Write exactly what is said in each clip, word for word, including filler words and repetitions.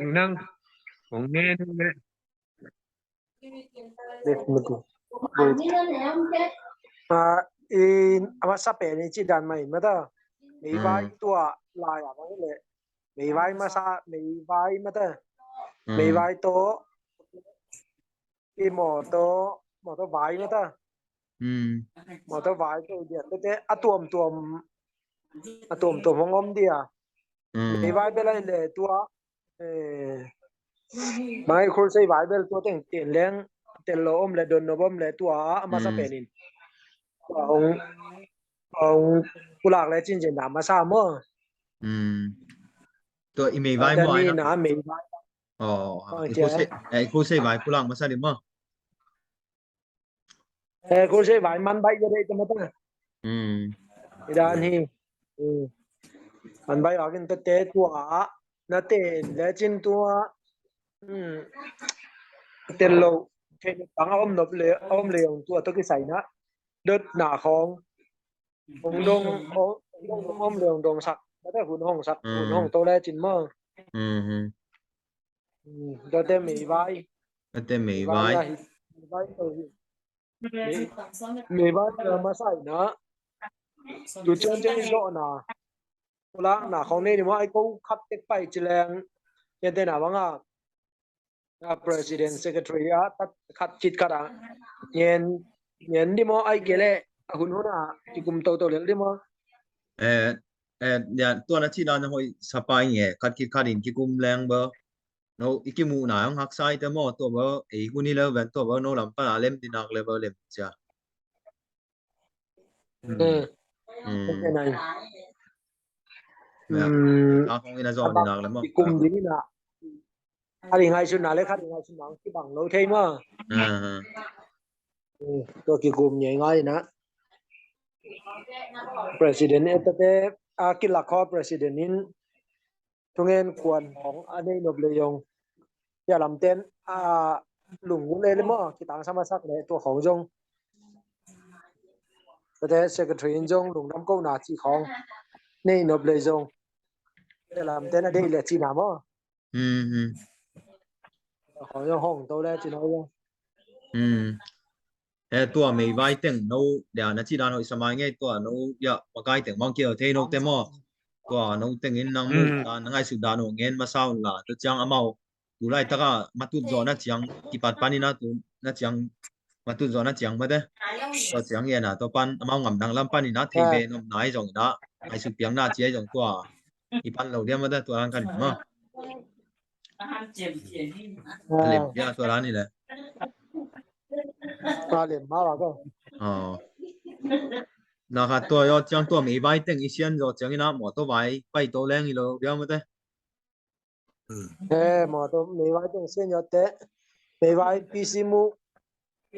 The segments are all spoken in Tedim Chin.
Nang hong ne nang ne. Yes, mate. Good. Ah, in, a masa pen i ci dan mah in mata. Meivai tua lai a bang le. Meivai masa, meivai mata. Meivai to. I mawtaw, mawtaw vai mata. Mawtaw vai to dia. Tete a tuamtuam, a tuamtuam hong om dia. Meivai bel a i le tua. Eh, mai khulsei vai bel tua teng ten leng tel lo om le don no bom le tua a masa penin. Tua hong, hong pulak le cin cin na masa maw. Tua i meivai maw ai na. Meivai. Oh, i khulsei, eh, i khulsei vai pulak masa di maw. Eh, khulsei vai man bai ya dei ta mata. I dan hi. Man bai a kin tete tua a na ten le cin tua. Tel lo. Ten bang a om nop le, a om le ong tua to kisai na. Dot na khong. Hong dong, hong dong, hong dong, hong dong sak. Mata hun hong sak, hun hong to le cin maw. Tate meivai. Tate meivai. Meivai to hi. Meivai a masa ina. Tu cian cian i zawhna. Pulakna khong nei ni maw ai ko khat tek pai ci leng. Cian tena bang a. A president secretary a tat khat khit khat a ngen, ngen di maw ai kei leh a hun hun a kikum toto lel di maw. Eh, eh, ya, tua na ci dan a hoih sa pai nge, khat khit khat in kikum leng bel. No, i kimuhna hong haksa i te maw, tua bel ei hun hi leu ven tua bel no lam pan a lem dinak le bel lem cia. Kum ding ina. A ri ngaihsutna le khat ri ngaihsutna kibang lo thei maw. Tua kikum ngei ngai ina. President e tate a kilak kho president in thungen kuan hong a nei nop le zong. Tia lamten a lungul e le maw, kitangsam a sak le tua khong zong. Tate secretary in zong lungdam kohna ci khong nei nop le zong. Tia lamten a deih le cina maw. Tua khong zong hong to le cina zong. E tua meivai teng no dia na ci dan hoih sa mai ngei tua no ya makai teng bang kio thei no te maw. Tua no teng in nang mu dan na ngaihsut dan no ngen masa un la tua ciang amau tu laitaka matut zawh na ciang kipat panin a tu na ciang matut zawh na ciang mate. Tua ciang i ana tua pan amau ngamdang lam panin a thei ve nopna i zong ina ngaihsut piakna ci a i zong tua i pan lo dia mate tua lang kan ma. A lem dia tua lang ni le. A lem ma wa ko. Na khat tua yo ciang tua meivai teng i sian zawh ciang ina mawtaw vai pai to leng i lo dia mate. He, mawtaw meivai teng sian zawh te meivai pisimu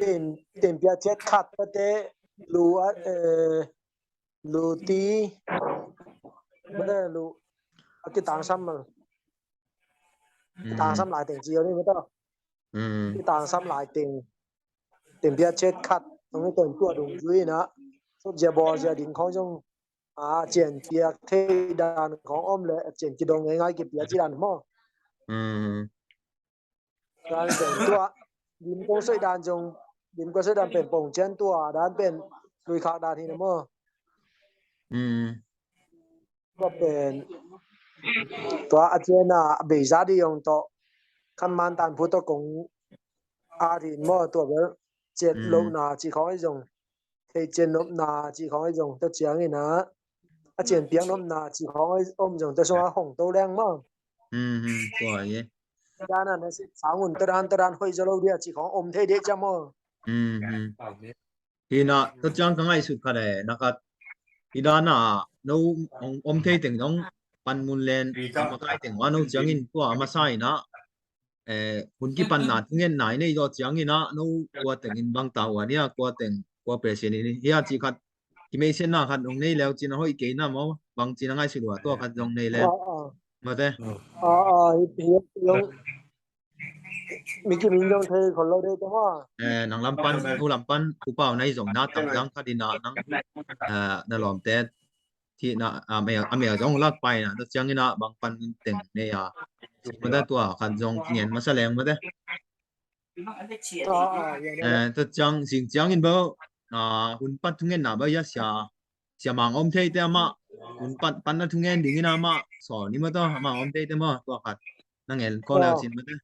ten ten pia ciat khat pate lu a lu ti mate lu a kitangsam mal. Kitangsam lai teng ci yo ni mate. Kitangsam lai teng ten pia ciat khat tong ni ten tua dung zui na. Sop zia bawl zia ding khong zong a cian piak thei dan khong om le a cian kidong ngei ngai kipia ci dan maw. Dan pen tua lim kong soih dan zong lim kong soih dan pen pong cian tua dan pen lui khak dan hi na maw. Tua pen tua a cian a a beisa di zong tawh kan man tan phu tawh kong a rin maw tua bel ciat lohna ci khong i zong. Thei cian nopna ci khong i zong tua ciang ina a cian piak nopna ci khong i om zong tua sunga hong to leng maw. Tua i dan a na sep sang un tua dan tua dan hoih zaw lo dia ci khong om thei deh cia maw. Hina tua ciang ka ngaihsut khat e na khat i dan a no om thei teng dong pan mun len a makai teng wa no ciangin tua a masa ina hun kipanna thungen nai nei zaw ciangin ah no kua tengin bang ta ua nia kua teng kua president in hia ci khat kimeisianna khat hong nei leu cin a hoih kei na maw bang cin a ngaihsut ua tua khat zong nei leu mate. Mi kimin zong thei khol lo dei tama. Nang lampan nu lampan upau nai zong na tamzang khat in ah nang na lawmte thihna, a mel, a mel zong lak pai na, tua ciangin ah bang pan teng nei a. Mate tua khat zong ngen masa leng mate. Eh, tua ciang, zing ciangin bo, ah, hun pan thungenna bo ia sia, sia Mang Om Thei te amah, hun pan, pan na thungen dingin amah, sawn ni maw tua, Mang Om Thei te maw, tua khat. Na ngen ko leu cin mate.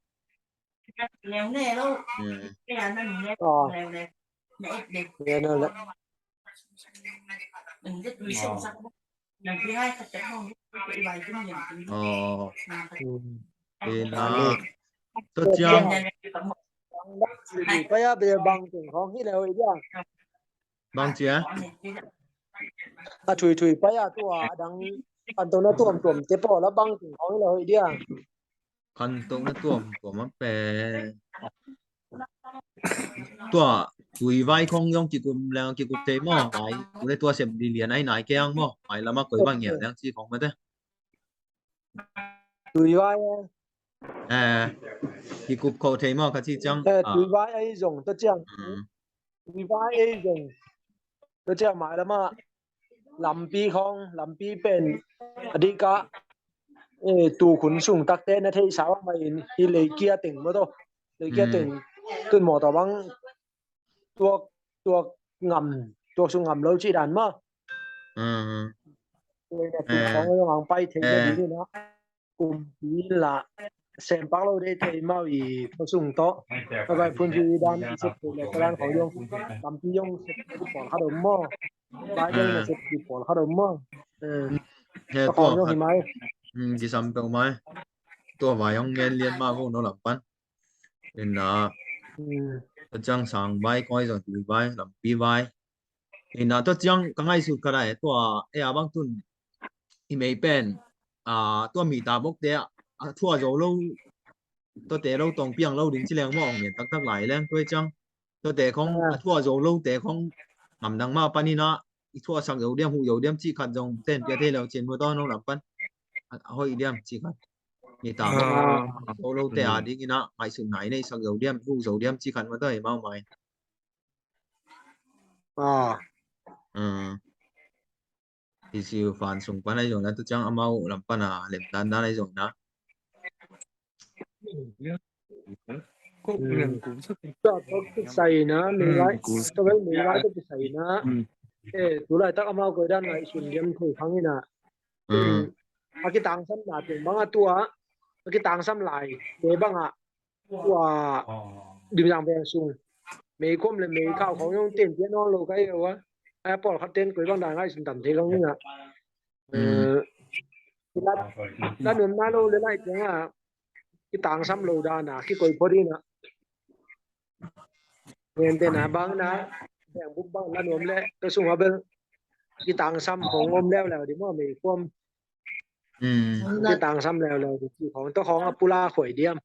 Tua ciang. Pai a bia bang teng khawng hi leu i dia. Bang cia? A thuithui pai a tua a dang an tona tuamtuam te pawl a bang teng khawng hi leu i dia. Khantohna tuamtuam a pen tua tuivai khong zong kikum leng kikum thei maw? Ngai, ule tua sem lilian ai nai kei ang maw? Ngai lama koi bang ngial leng ci khong mate. Tuivai eh. Eh, kikup kho thei maw ka ci ciang. Eh, tuivai ai zong tua ciang. Tuivai ai zong tua ciang mai lama lampi khong, lampi pen a dika, eh, tu khun sung takte na theisa bang mai in hi leikia teng maw to. Leikia teng tun maw to bang tuak, tuak ngam, tuak sung ngam lo ci dan maw. Leikia teng khong zong ang pai thei na ding na. Kumpi la sempak lo dei thei mau i khua sung tawh. Ka vai phun hi dan i sep thei le ka dan khawng yong lampi yong sep ki pawl kha dom maw. Vai dei na sep ki pawl kha dom maw. Ka khawng yong hi mai. Kisam peuh mai. Tua vai yong ngen lian ma vo no lam pan. Ina tua ciang sang vai koi zong tui vai lampi vai. Ina tua ciang ka ngaihsut khat ai tua e a bang tun i mei pen a tua mi ta bok te a thua zo lo tua te lo tong piang lo ding ci leng maw ong ngen taktak lai leng tua ciang tua te khong a thua zo lo te khong ngam dang ma pan ina i thua sak zo diam hu zo diam ci khat zong ten pia thei lo cin mu to nong lam pan a hoi diam ci khat mi ta bok zo lo te a ding ina ngaihsut nai nei sak zo diam hu zo diam ci khat mu to i mau mai. Ah. Hi siu fan sung pan ai zong na tu ciang amau lam pan a lem dan dan ai zong na. Tua tok tu sai na mei lai tua vel mei lai tu sai na. Eh, tu lai tak amau koi dan ngaihsun diam thei khang ina. A kitangsam na teng bang a tua a kitangsam lai te bang a tua dimzang veng sung mei khom le mei khau khong yong ten pian ong lo kai ua. Ai pawl khat ten koi bang dan ngaihsun tam thei khang ina. Eh, la nuam na lo le lai teng a kitangsam lo dan a kikoi phot ina. Ngen te na bang na beng buk bang la nuam le ka sung a bel kitangsam khong om leuleu di maw mei khom. Kitangsam leuleu di ci khong to khong a pula khuai diam.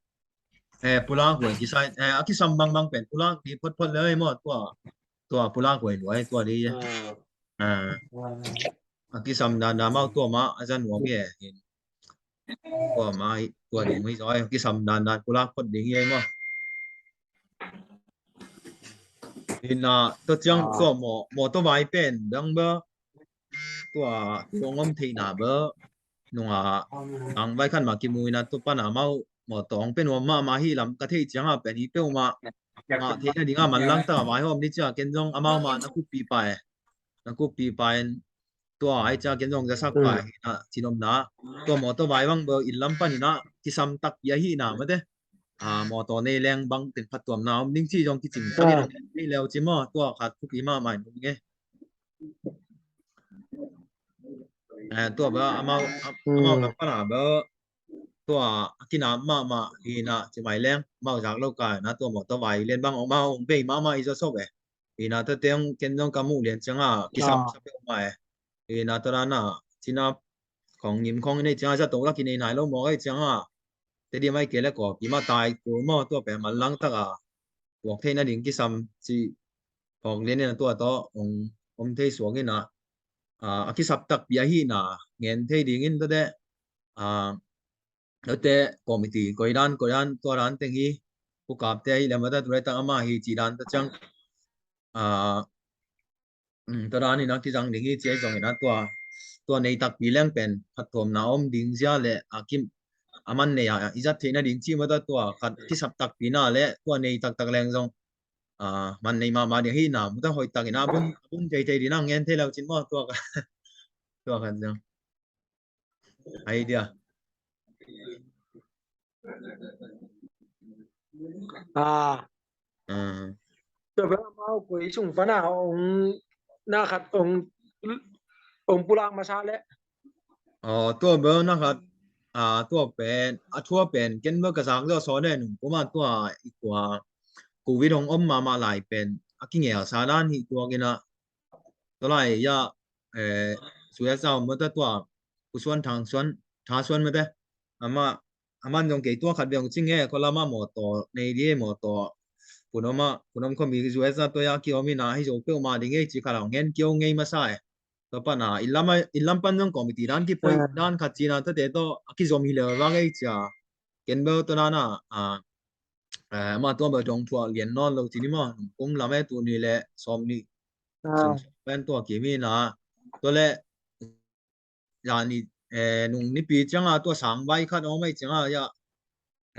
Eh, pula khuai kisai eh a kisam bang bang pen pula ki phot phot le maw tua tua pula khuai luai tua di. A kisam dan dan mau tua ma a zan nuam e. Tua mai tua ding mai zoi kisam dan dan pula phot ding hi ai maw. Ina tua ciang tua maw maw tua vai pen dang ba tua tua ngom theihna ba nunga ang vai khan ma kimu ina tua pan a mau maw tawng pen nuam mahmah hi lam ka theih ciang a pen hi peuh mah. Mah theihna ding a manlang ta a vai hawm ni cia ken zong amau mah na kup pi pai na kup pi pai. Tua ai cia ken zong zasak pai hi na cinomna tua mawtaw vai bang bel inn lam panin ah kisam takpi ahi na mate. Mawtaw nei leng bang ten phattuamna om ding ci zong kicing panin ah nei leu ci maw tua khat thupi mahmah in um nge. Tua bel amau amau lam pana bel tua a kinam mahmah hi na ci mai leng amau zak lo kai na tua mawtaw vai lian bang amau hong bei mahmah i zaw sok e. Ina tua teng ken zong ka muh lian cianga kisam sa peuhmah e. Ina tua dana cina khong ngim khong i nei cianga zato lak i nei nai lo mawk ai cianga Tedim ai kei le kawpi mah tai kul maw tua pen manlang taka tuak theih nading kisam cih phawk lian ina tua tawh hong om thei suak ina a kisap takpi ahihna ngen thei dingin tua teh Note committee koi dan koi dan tua dan teng hi. Pukapte ahi le mata tulaitak amah hi ci dan ta ciang tua dan ina kizang ding hi ci ahi zongin a tua tua nei takpi leng pen phattuamna om ding zia le a kim a man nei a i zat theihna ding cih mah ta tua khat kisap takpi na le tua nei taktak leng zong a man nei mahmah ding hi na mu ta hoih takin a bun a bun thei thei ding a ngen thei lo cin maw tua khat tua khat zong. Ai dia. Ah. Ah. Tua bel amau koi sung pana ong na khat ong ong pulak masa le. Oh, tua bel na khat ah tua pen a thua pen ken bel ka zak zaw saw ne nung kuma tua i tua covid hong om mahmah lai pen a kingel sa dan hi tua kina. Tua lai ya eh suya sa om ta tua kusuan thang suan tha suan mate ama aman zong kei tua khat ve ong cing e ko lama mawtaw nei di e mawtaw kunom a kunom khomi U S a tua ya ki om ina hi zo peuh ma ding e ci khat a ngen kio ngei masa e. Tua pana i lama i lam pan zong committee dan ki poi dan khat cina tua te tua a ki zom hi le va ngei cia ken bel tua nana a ama tua bel dong thuah lian nawn lo cini maw kum lam e tu ni le sawm ni sum pen tua kimi na tua le zani eh nung nipi cianga tua sangvai khat om ai cianga ya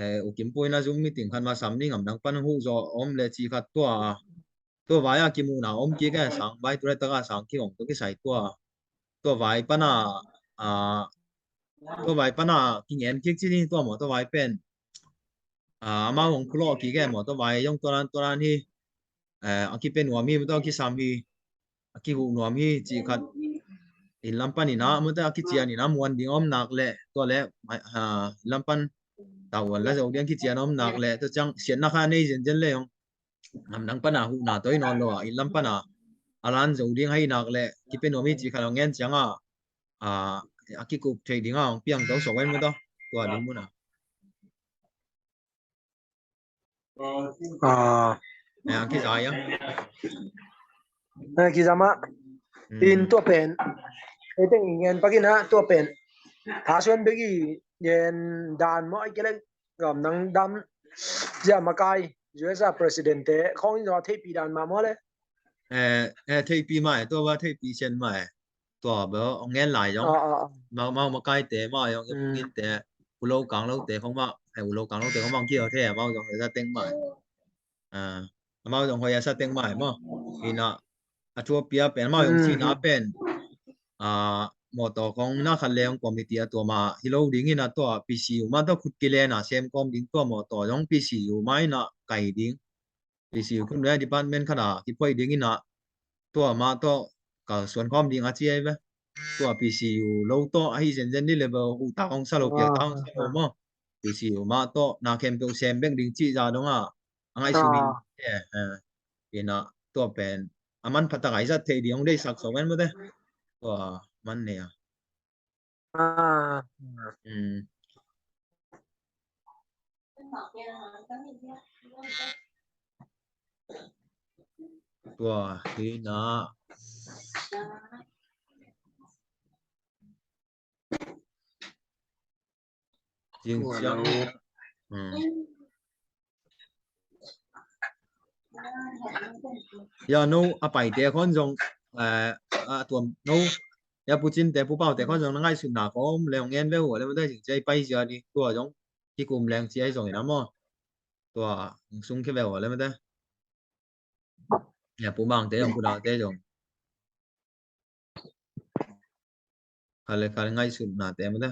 eh ukim puina zum meeting khat ma sam ni ngam dang pan hu zo om le ci khat tua tua vai a kimuhna om kik e sangvai tua le taka sang ki ong tua kisai tua tua vai pana a tua vai pana kingen kik ci ni tua maw tua vai pen a amau hong phulawh kik e maw tua vai zong tua nan tua nan hi a kipia nuam hi maw tua kisam hi a kihuh nuam hi cih khat inn lam pan ina maw tua a kician ina muan ding om nak le tua le inn lam pan tauan la zo ding kician om nak le tua ciang siatna kha nei zenzen le hong namdang pana huhna toi nawn lo a inn lam pana a lan zo ding hai nak le kipia nuam hi cih khat hong ngen cianga a a kikup thei dinga hong piang to sok en maw tua tua ding muna. Ah. Eh, a kiza ia. Eh, kiza mah. In tua pen. Ei teng ngen pakina tua pen. Tha suan begi ngen dan maw ai keleng gam nang dam zia makai U S a president te khong in zaw theipi dan ma maw le. Eh, eh, theipi mai tua ba theipi sian mai. Tua bel ong ngen lai zong mau mau makaite mau zong ipunginte ulo kanglote khong mah eh ulo kanglote khong mah ong kiho the mau zong hoi sa teng mah eh mau zong hoi sa teng mah eh maw ina a thua pia pen mau zong sina pen a mawtaw khong na khat le ong committee a tua ma hi lo ding ina tua P C U ma tua khut kilen a sem kawm ding tua mawtaw zong P C U ma ina kai ding P C U khun ve department khat a kipoi ding ina tua mah tawh kalsuan khawm ding a ci ai ve. Tua P C U lo tawh ahi zenzen ni level uh tak hong sa lo piak tak hong sa lo maw. P C U mah tawh na khempeuh sem bek ding cih za dong a a ngaihsun in ina tua pen a man phatak a i zat theih ding hong deihsak so ven mawte. Tua man nei a. Ah. Tua hi na. Jing ciang. Ya no a paite khon zong a tuam no ya pucinte pupaute khon zong na ngaihsutna khom leong en ve uh a le mate jing cia i pai zia ding tua zong kikum leng cia i zong ina maw tua sung khe ve uh a le mate ya pumangte zong pudaute zong Kale kale ngaihsutnate mate.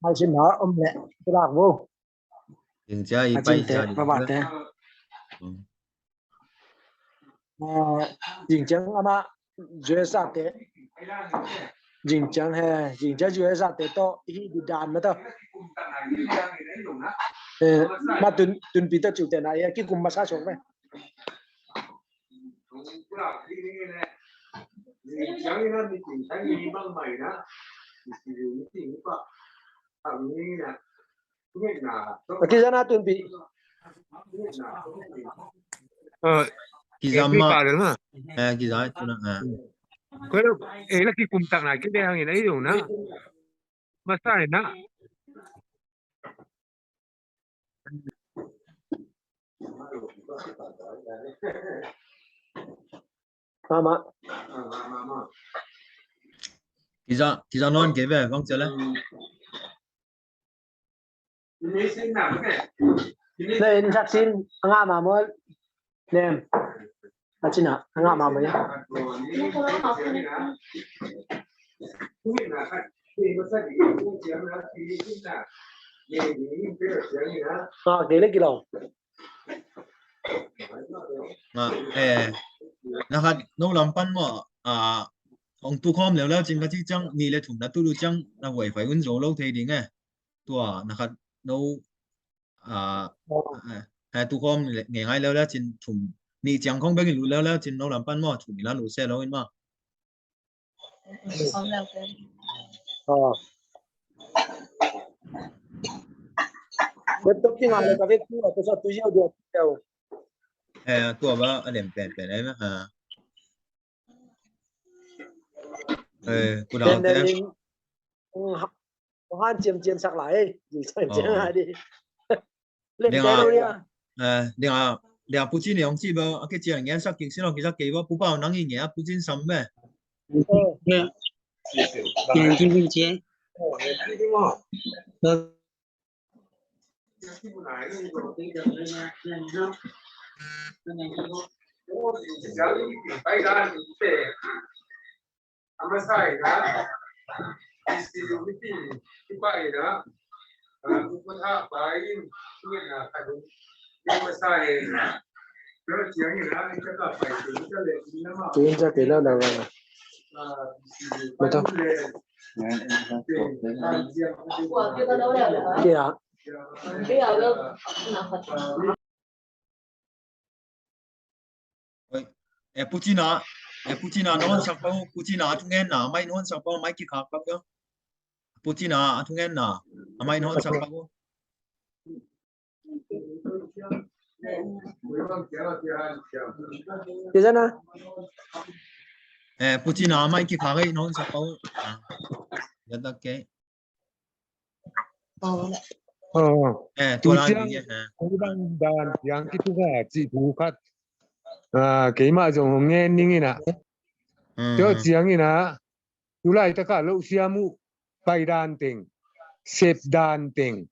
Ngaihsutna om le tulak vo. Jingcia i pai cia ding mate. Jingciang ama U S A te. Jingciang he jingcia U S A te to hi di dan mate. Ma tun tun pi to ciu te na ya ki kum masa song me. Aki zana tun pi. Kizama. Kizai tuna. Kau eh lagi kumtak na kita yang ini ayo na. Masa na. Mama. Kiza, kiza nawn kei ve, vang cia le. Na in sak sin, a ngah mah maw. Nem. A cina, a ngah mah maw. Ah, kei le kilawm. Ah, eh, na khat no lam pan maw, ah, hong tukhawm leuleu cin ka ci ciang, nih le thum na tut uh ciang na huaifai un zo lo thei ding e. Tua na khat no, ah, eh, eh, tukhawm le, ngei ngai leuleu cin thum, nih ciang khong bek in lut leuleu cin no lam pan maw, thum i la lut se lo in maw. Aw. Laptop kingah le ka vek tu, a tawsa tu ziau dua tu ziau. Eh, tua ba a lem penpen ai mah, ha. Eh, kudang te. Pen pen in, mm, ha, han ciamciam sak lai, eh. Ciamciam lai di. Lem pen lo dia. Eh, dia, dia puci ni hong ci ba, a kician ngian sak kik sin lo, kisa kei ba, pu pau nang i ngia, pucin sam be. Oh. Ngian kik sin ci. Oh, ngian kik sin lo. Tun sa kei lo lo. Mata. Kei a. Oi, eh, pucina, eh, pucina, na hon sak pau, pucina a thungen na, mai na hon sak pau, mai kikhak pau. Pucina a thungen na, a mai na hon sak pau. Kizana. Eh, pucina a mai kikhak ei na hon sak pau. Ah, ya tak kei. Aw. Eh, tu ciang, eh, kei bang dan ciang kituka cih thu khat, ah, keimah zong hong ngen ning in ah. Tua ciangin ah, tu laitakah lo siam uh pai dan teng, sep dan teng,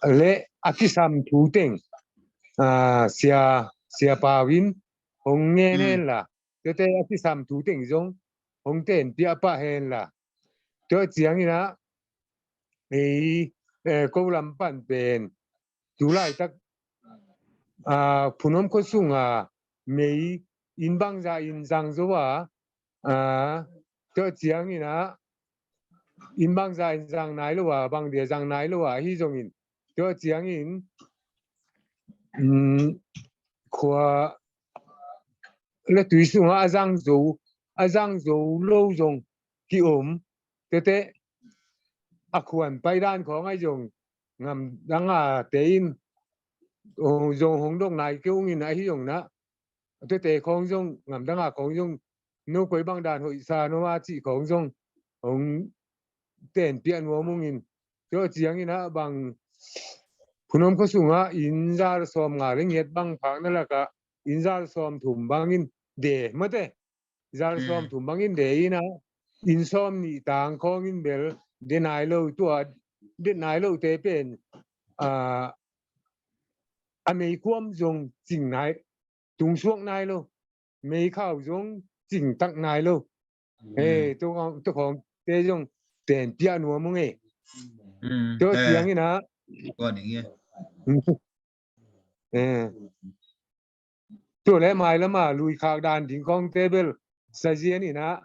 le a kisam thu teng, ah, sia, sia pau in hong ngen hen la. Tuate a kisam thu teng zong hong tenpiah pah hen la. Tua ciangin ah, ei, eh, ko lam pan pen tu laitak, ah, phunom khua sunga mei in bangza in zang zo a, ah, tua ciangin ah in bangza in zang nai lo a, bang dia zang nai lo a, ahi zongin tua ciangin, um, khua le tui sungah a zang zo, a zang zo lo zong ki-om. Tete a khuan paidan khawng ahi zong ngam danga te in, oh, zong hong dok nai kei ung in ahi zong na, tete khawng zong ngam danga khawng zong no koi bang dan hoih sa no ma cih khawng zong hong tenpiah nuam ung in. Tua ciangin ah bang phunom khua sungah inn za le sawm nga le ngiat bang phak na lakah inn za le sawm thum bangin de mate. Za le sawm thum bangin de in ah inn sawm nih tang khawngin bel de nai lo, tua de nai lo te pen, ah, a meikuam zong cing nai, tungsuak nai lo, meikhau zong cingtak nai lo. He, tua khawng te zong tenpiah nuam ung e. Tua ciangin ah, tua le mai lama lui khak dan ding khawng te bel sazian in ah,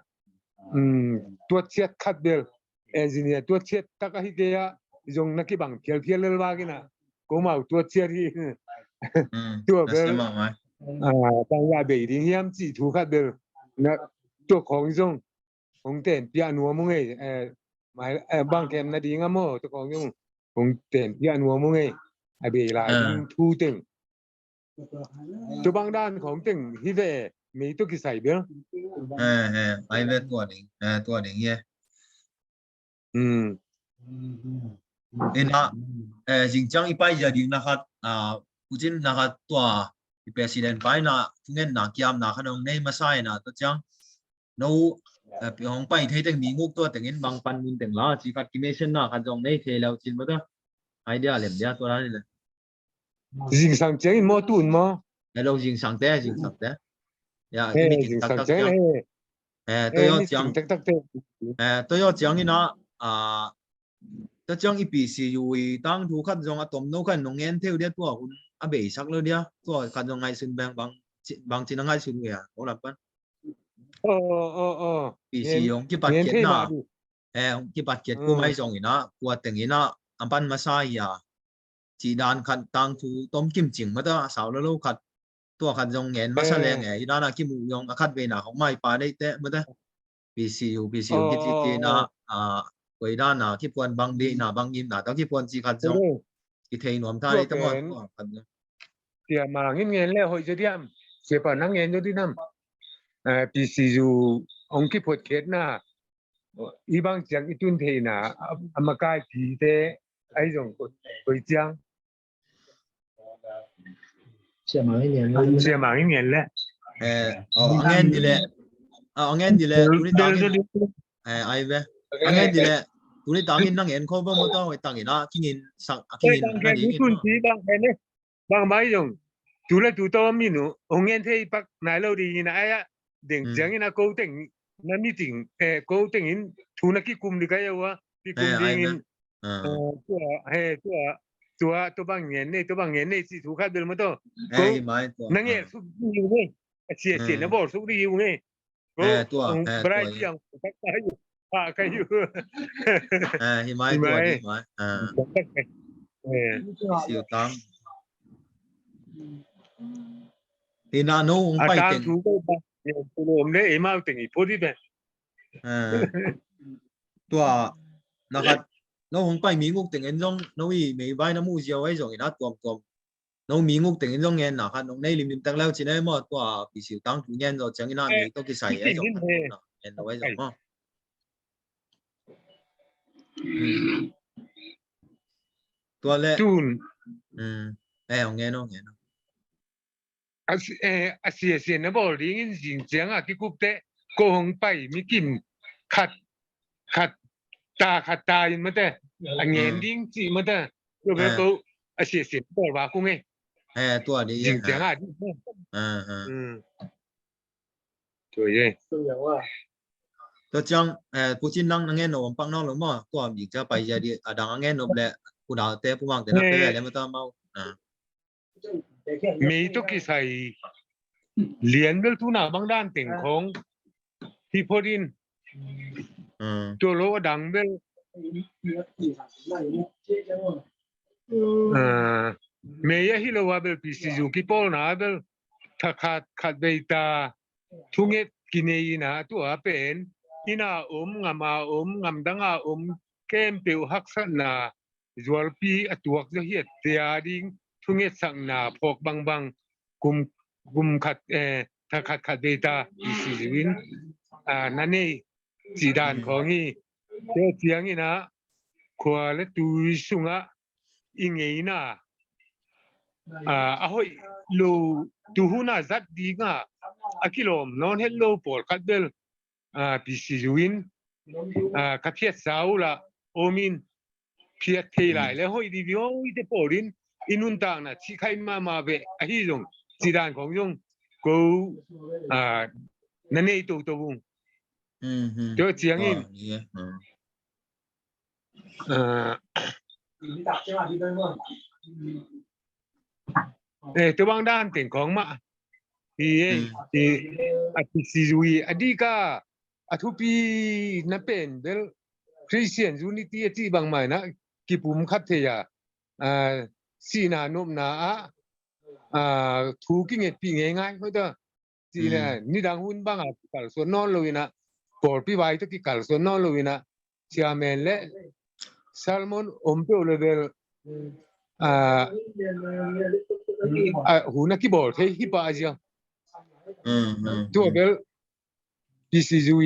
um, tuatsiat khat bel, engineer tuatsiat tak ahi kei ah zong na kibang phialphial lel vak in ah, ko mau tuatsiat hi. Tua bel, ah, bang ya bei ding hiam cih thu khat bel na, tua khawng zong hong tenpiah nuam ung e. Eh, mai, eh, bang kem na ding a maw, tua khawng zong hong tenpiah nuam ung e. A bei lai ding thu teng. Tua bang dan khawng teng hi ve, mei tua kisai bel. Eh, eh, ai ve tua ding, eh, tua ding ye. Hmm. Ina, eh, zing ciang i pai zia ding na khat, ah, pucin na khat tua, i president pai na, thungen na, kiam na khat hong nei masa ina, tua ciang, no, Hong pai thei teng mi nguk tua tengin bang pan mun teng la ci khat ki message na khat zong nei thei lo cin mata. Idea lem dia tua la ni le. Zingsang ciangin maw tun maw? Hello, zingsang te, zingsang te. Ya, ini kin tak tak ciang. Eh, to yo ciang. Tak tak te. Eh, to yo ciang ina, ah, to ciang i P C U i tang thu khat zong a tom no khan nong ngen theu dia tua hun a bei sak lo dia. Tua khat zong ngai sun bang bang ci- bang cina ngai sun ya. O lam pan. Oh, oh, oh. P C U hong kipat kiat na. Eh, hong kipat kiat ku mai zong ina, kua teng ina, ampan masa ya. Ci dan khat tang thu tom kim cing mata, sau lo lo khat. Tua khat zong ngen masa leng eh, i dan a kimu zong a khat veina hong mai pa dei te mata. P C U, P C U ki ci ci na, ah, koi dan a kipuan bang di na, bang im na, ta kipuan ci khat zong. Ki thei nuam ta dei te maw, tua khat zong. Tia mangin ngen le hoih zo diam. Sia pa nang ngen zo di nam. Eh, P C U hong kipuat kiat na. I bang ciang i tun theihna a, a makai pite ai zong koi ciang. Sia mangin ngen le. Eh, oh, ngen di le. Ah, ngen di le. Tuni tangin. Eh, ai ve. Ngen di le. Tuni tangin nang en ko ba mo to, tangin a kingin sak a kingin na di. Tun ti bang ne. Bang mai zong tu le tu tawm in uh hong ngen thei pak nai lo ding in a ai a deng ciangin a ko teng na meeting eh ko tengin thu na kikum ding kai a ua kikum ding in tua he tua tua tua bang ngen nei tua bang ngen nei ci thu khat bel maw taw. Ko na ngen suk ding hi uh ngei a sia sia na bawl suk ding hi uh ngei. Ko brai tiang tak kai uh. Hi mai tua hi mai. Siu tang. Hi na no hong pai teng. Thu ko ba. Om le ei mau teng i podi be. Tua na khat no hong pai mi nguk teng en zong no i mei vai na mu ziau ai zong ina tuam tuam. No mi nguk tengin zong ngen na khat nong nei limlim tak leu cin ai maw tua P C U tang thu ngen zo ciangin a mi to kisai ai zong ngen lo ai zong maw. Tua le tun. Eh, ong ngen ong ngen. A sia sia na bawl dingin zing ciang a kikup te ko hong pai mi kim khat khat ta khat ta in mate a ngen ding ci mate. Tua bel ko a sia sia na bawl ba kung e. Tua ding zing ciang a ding. Tua ye. Tua ciang pucin lang na ngen no om pak nong lo maw. Tua mi ca pai ya di a dang a ngen no le kuda te pumang te na pe le mata mau. Mei tawh kisai lian bel tuna bang dan teng khong hi phot in. Tua lo a dang bel mei ahi lo a bel P C U kipawlna a bel thakhat khat vei ta thunget kinei ina tua pen ina om ngama om ngamdanga om kempeuh haksatna zualpi a tuak zaw hiat tia ding thungetsakna phawk bangbang kum kum khat eh thakhat khat vei ta P C U in na nei ci dan khawng hi. Tua ciangin ah khua le tui sungah i ngeina a hoih lo tuhuna zat dinga a kilawm nawn het lo pawlkhat bel P C U in ka phiatsa uh lah om in phiat thei lai le hoih dih hoih te pawl in i nuntakna cih khaih mahmah veh ahi zong ci dan khawng zong ko na nei toto ung. Tua ciangin tua bang dan teng khawng mah hi ei. A P C U a dika a thupi na pen bel Christian unity a cih bangmah inah kipum khat thei a sihna nopna ah thu kingetpih ngeingai hoih ta. Cihna nidang hun banga kikalsuan nawn lo inah pawlpi vai tawh kikalsuan nawn lo inah chairman le sermon om peuh le bel hun a kibawl thei hi pah a zia. Tua bel P C U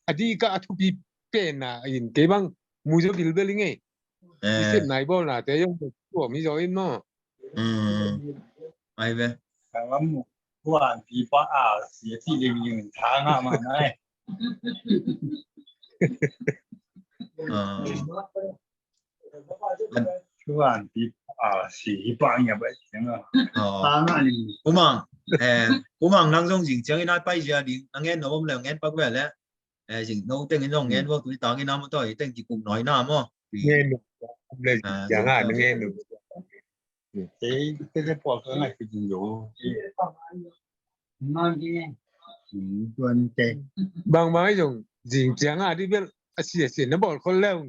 a dika a thupi penna in kei bang muzaw bilbel i ngei. I sepna i bawlnate zong tuam hi zaw in maw? Ai ve. Ka ngam mu. Huan pipa a sia ti ling ling tha ngah mahmah e. Ah. Chuan pi, ah, si hi pa nya ba siang a. Oh. Tana ni. Kumang, eh, kumang nang zong zing ciang in a pai zia ding, a ngen no om le ngen pak ve le. Eh, zing no teng in zong ngen vo, tuni tang in a maw, tawh i teng kikum nawi na maw. Ngen no. Le zing ciang a ngen no. Ei, te te pawl ka ngai ki ding lo. Tuan te. Bang bang ei zong zing ciang a di bel a si a si na bawl khol leu.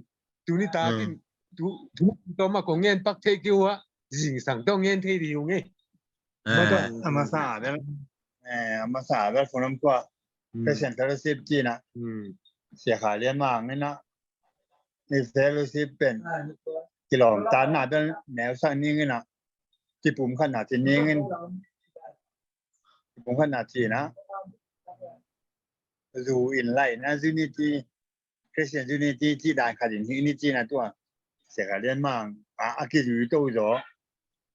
Tuni ta kin tu tu to ma ko ngen pak thei ki wa zing sang to ngen thei di ung ei. Ma to a masa bel. Eh, a masa bel phone lam kua. Christian Fellowship kina. Sia kha lian ma ngena. Ni fellowship pen kilawm tanna bel neu sak ningin a, kipum khatna ci ningin, kipum khatna ci na, zu in lai na unity, Christian unity ci dan khat in hi ni ci na tua. Sia kha lian mang a, a kizui to zo.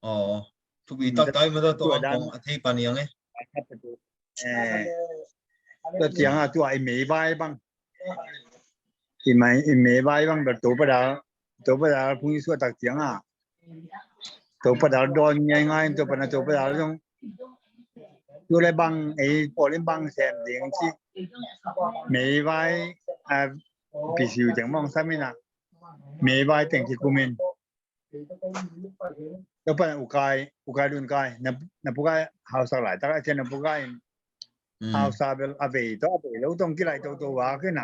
Oh, thupi tak tai ma ta to a thei pa niang e. Eh, tua ciang a tua i mei vai bang. I mei, i mei vai bang bel Topa Dal, Topa Dal phung i suah tak ciang a. Topa Dal dawn ngai ngai, Topa na Topa Dal zong. Tu le bang, ei pawl in bang sem ding ci. Mei vai, a, pisiu ciang mong sam in a. Mei vai teng ci kumin. Tua pan ukai, ukai lun kai, na, na pukai hausak lai tak a cian na pukai in. Hausa bel a vei to, a vei lo tong kilai to to wa kina.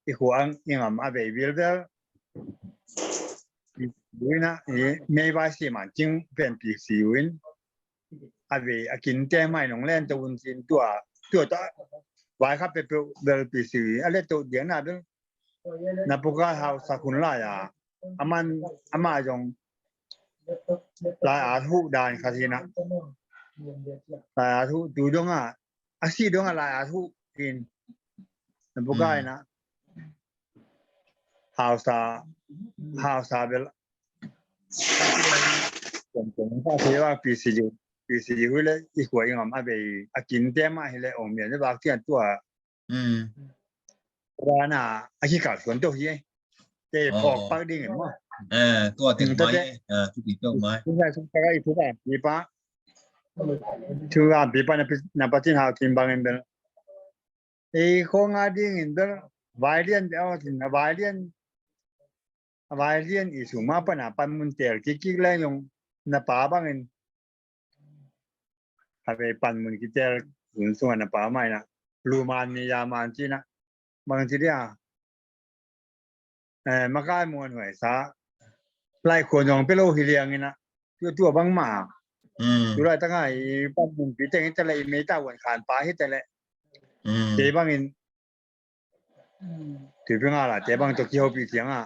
I khuang i ngam a vei bil bel. Buina i mei vai si man cing pen pi si uin. A vei a kin te mai nong len to un sin tua, tua ta. Vai kha pe pe bel pi si uin. A le to diang na bel. Na pukai hausak hun lai a, aman, ama zong lai at huh dan khat hi na. Lai at huh tu dong a, a si dong a lai at huh hin. Na pukai na. Hausa, hausa bel. Kong kong ka si wa P C U, P C U le i khuai ngam a bei a kin te ma hi le ong mian le bak tian tua. Wana a kikal suan to hi e. Te phawk pak ding in maw. Tua teng mai e. Tua teng mai. Tua teng mai. Tua teng mai. Tua teng mai. Na patin hau tin bangin bel. Ei khong a ding in bel. Vailian bel a vailian. A vailian i suma pana pan mun tel kikik lai long na pa bangin. A vei pan mun kitel hun sunga na pa mai na. Luman ni ya man ci na. Bang ci dia. Eh, makai muan huai sa. Lai khuan zong pelo hi liang ina. Tua tua bang ma. Tu lai ta ngai pan mun pi teng ita le i mei ta wan khan pa hi ta le. Kei bangin. Tui pi nga la te bang to ki ho pi tiang a.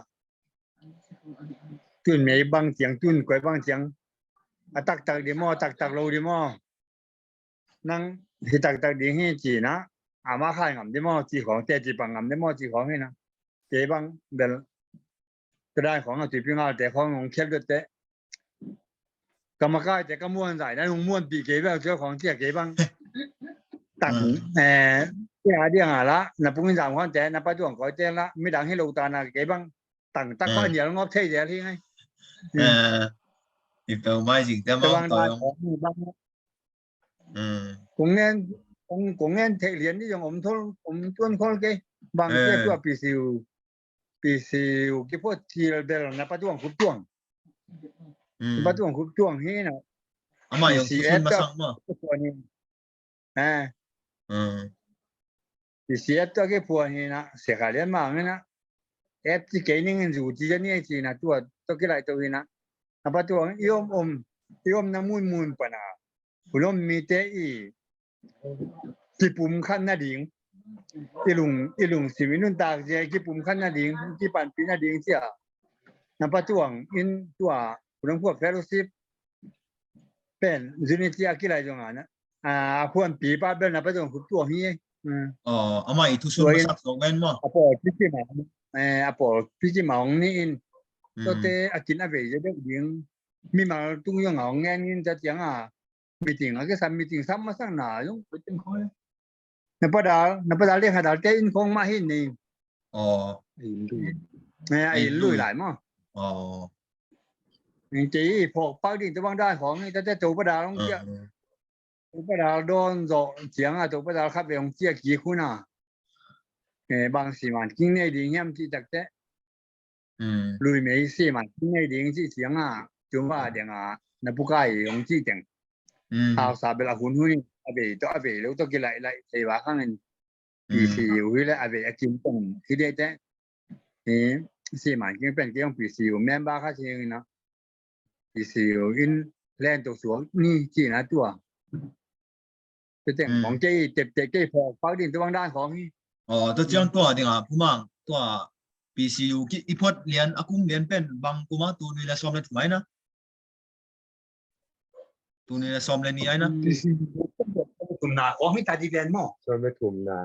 Tun mei bang tiang, tun koi bang tiang. A taktak di maw, a taktak lo di maw. Nang hi taktak ding hi ci na. Ama khai ngam di maw, ci khong te ci pang ngam di maw, ci khong hi na. Kei bang bel. Ka dai khong a tui pi nga la te khong ngong khiat dot te. Ka makai te ka muan zai na nung muan pi kei bel tua khong cia kei bang. Tang, eh, cia dia nga la, na pungin zam khong te, na pa tuang koi te la, midang hi lo ta na kei bang. Tang tak pa nial ngop thei dia hi ngai. Eh, i peu mai zing te mong to yong. Kong ngen, kong ngen thei lian ni yong om thol, om tuan khol kei. Bang cia tua P C U. P C U kiphot thil bel na pa tuang khup tuang. Na pa tuang khup tuang hi na. Ama yong P C F tua kiphot ni. Ha. P C F tua kiphot hi na. Sekha lian mang hi na. F ci kei ning in zu ci ni ci na tua. Tua kilai tua hi na. Na pa tuang i om om. I om na mun mun pa na. Hun om mite i kipum khat nading, i lung, i lungsim i nuntak zia i kipum khat nading, kipanpih nading cia. Na pa tuang in tua, hun om khuap fellowship pen unity a kilai zong a na. A khuanpi pa bel na pa tuang khup tuang hi. Ama i thusun masak zong men maw. A pawl piki ma, a pawl piki ma hong ni in. Tote a kin a vei zia deuh ding. Mimal tung zong a hong ngen in ta tiang a. Meeting a kisam, meeting sam masak na zong. Na pa dal, na pa dal le kha dal te inn khong mah hi ni. Aw. Inn lui. Ne, a inn lui lai maw. Aw. Inn te i phawk pak ding tua bang dan khong i ta te to pa dal hong cia. Aw. To pa dal dawn zawh ciang a, to pa dal khat ve hong cia kik hun a. Eh, bang siman king nei ding hiam cih tak te. Lui mei siman king nei ding cih ciang a, cuma ding a, na pukai hong cih teng. Hausa bel a hun hun in, a vei tawh, a vei lo tawh kilaih laih thei va khang in. P C U hi le a vei a kim teng hi dei te. Hi, siman king pen kei hong P C U member kha ciang in a. P C U in len to suak ni cihna tua. Te teng khong kei tepte kei phawk pak ding tua bang dan khong hi. Aw, tua ciang tua ding a, Pu Mang, tua P C U ki i phot lian, a kum lian pen bang kum a, tul nih le sawm le thum ai na. Tul nih le sawm le nih ai na. Tul nih le sawm le thum na, khong hi ta di ven maw. Sawm le thum na.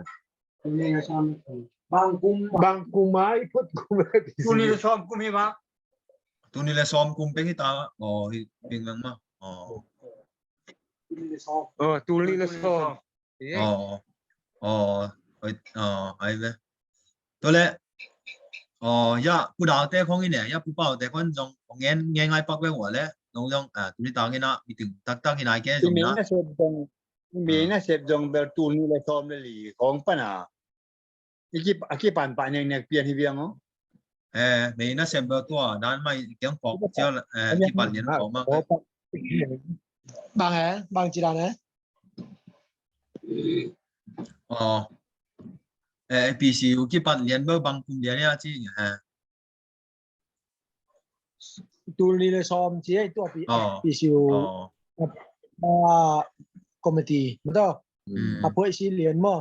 Tul nih le sawm le thum. Bang kum. Bang kum a i phot kum a. Tul nih le sawm kum hi maw. Tul nih le sawm kum pek hi ta. Aw, hi ping lang maw. Aw. Tul nih le sawm. Aw, tul nih le sawm. Aw, aw, aw, ai ve. Tua leh, aw, ya, Pu Daute khong in e, ya, Pu Paute khong zong, ngen, ngen ngai pak ve ua leh, zong zong, a, tuni tak in a, meeting taktak in a ke zong na. Mei na sep zong, mei na sep zong bel tul nih le sawm le li khong pan a. I ki, a kipan pah neknek pian hi viang aw. Eh, mei na sep bel tua, dan mai kiang pawk, cial, eh, kipan lian pawk mak. Bang eh, bang ci dan eh. Aw. Eh, P C U kipan lian bel bang kum lian ya ci, eh. Tul nih le sawm ci eh, tua P, P C U. Aw. Ah, committee, betul? A phuaih si lian maw.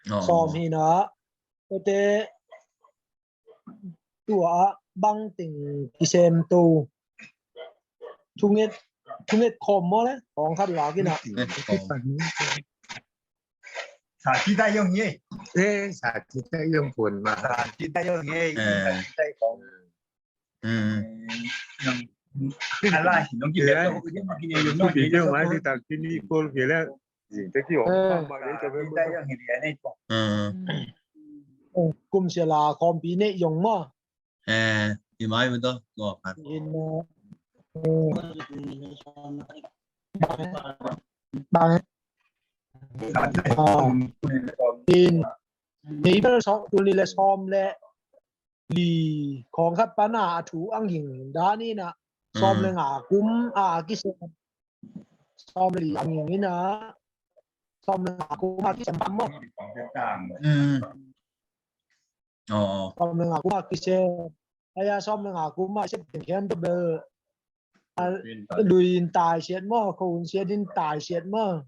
Sawm hi na, tua te tua ah bang teng kisem to. Thunget, thunget khawm maw le, hong khat lak in a. Sa ti ta yong hi. Eh, sa ti ta yong pun ma. Sa ti ta yong hi. Sa ti ta yong. Kum sia la khawmpi neih zong maw. Eh, i mai mah tawh tua khat. Bang. In, tul nih le sawm, tul nih le sawm le li khawng khat pan a, a thu ang hing dan in a, sawm le nga kum a kisem, sawm le li ang hing in a, sawm le nga kum a kisem pan maw. Sawm le nga kum a kisem, aya, sawm le nga kum a kisem teng khian tua bel, a, lui in tai siat maw, kho un siat in tai siat maw.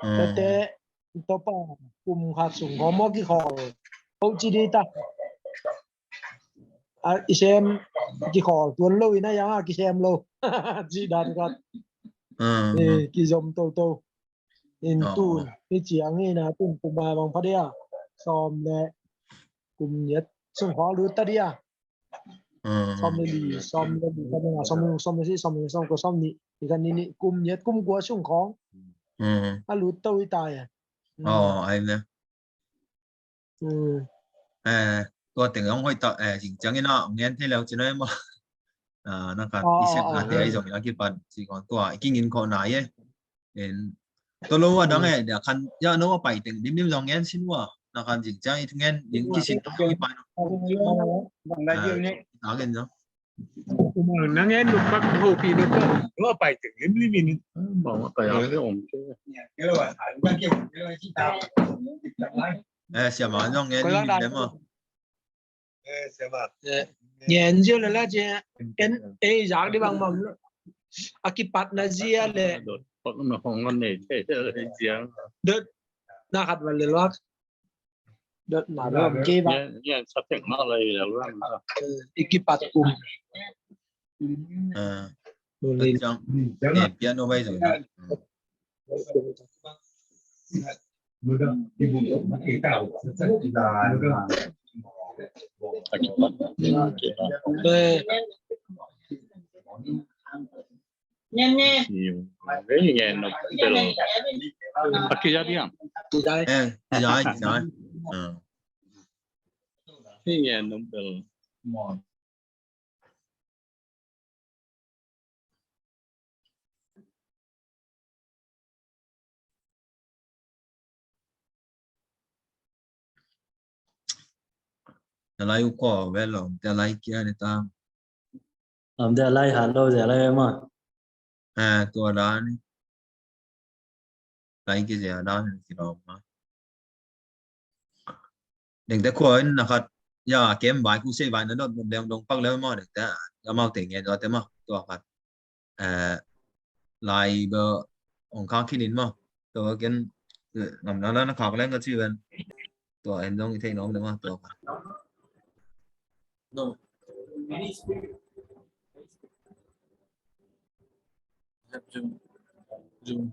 Tua te, tua pa kum khat sung khawng maw kikhawl. Ko ci di ta. A, i sem kikhawl tuan lo in a yang a kisem lo. Ci dan khat. Eh, kizom toto. In tun, hi ciang in a tun kum a bang pha dia. Sawm le kum giat sung khawng lut ta dia. Sawm le li, sawm le li, sawm le nga, sawm le, sawm le si, sawm le sawm ko, sawm nih. Hi kan ni ni kum giat kum kua sung khawng. A lut to hi ta ya. Aw, ai ne. Eh, tua teng hong hoih tak, eh, zing ciangin a, ngen thei leu cin a em a. Ah, na khat, i sep na thei ai zong in a kipan, ci kong tua, i kingin khawh nai e. En, tua lo a dang e, dia khan, ya no a pai teng, dim dim zong ngen sin ua, na khan zing ciang i thu ngen, ding kisin, i pai no. Ah, i ta ngen zong. Nang en nuk pak ho pi nuk pak. Lo pai teng lim lim in. Mong pai a le om. Eh, siama zong ngen lim lim le maw. Eh, siama. Eh, ngen zia le la zia. En, eh, zak di bang mam. A kipat na zia le. Pak na hong ngan nei te zia. Dot na khat val le lak. Dot na dot ki ba. Ngen, ngen sa tek ma lai le lak. Eh, i kipat kum. Ah. Tul nih. Ciang, eh, piano vai zong na. Kizai. Eh, kizai, kizai. Ah. Hih ngen nong bel. Na lai uh kua ve lo, te lai kia ni ta. Lam te lai ha lo ze lai ma. Eh, tua dan ni. Lai kia ze dan ni ki lo ma. Dengte khua in na khat, ya, kem vai khu sei vai na dot dong dong pak leu maw, dengte amau te ngen dot te maw, tua khat. Eh, lai bel ong khak khin in maw, tua ken, eh, ngam na na khak leng ka ci ven. Tua en dong i thei nom le maw, tua khat. No. Zoom. Zoom.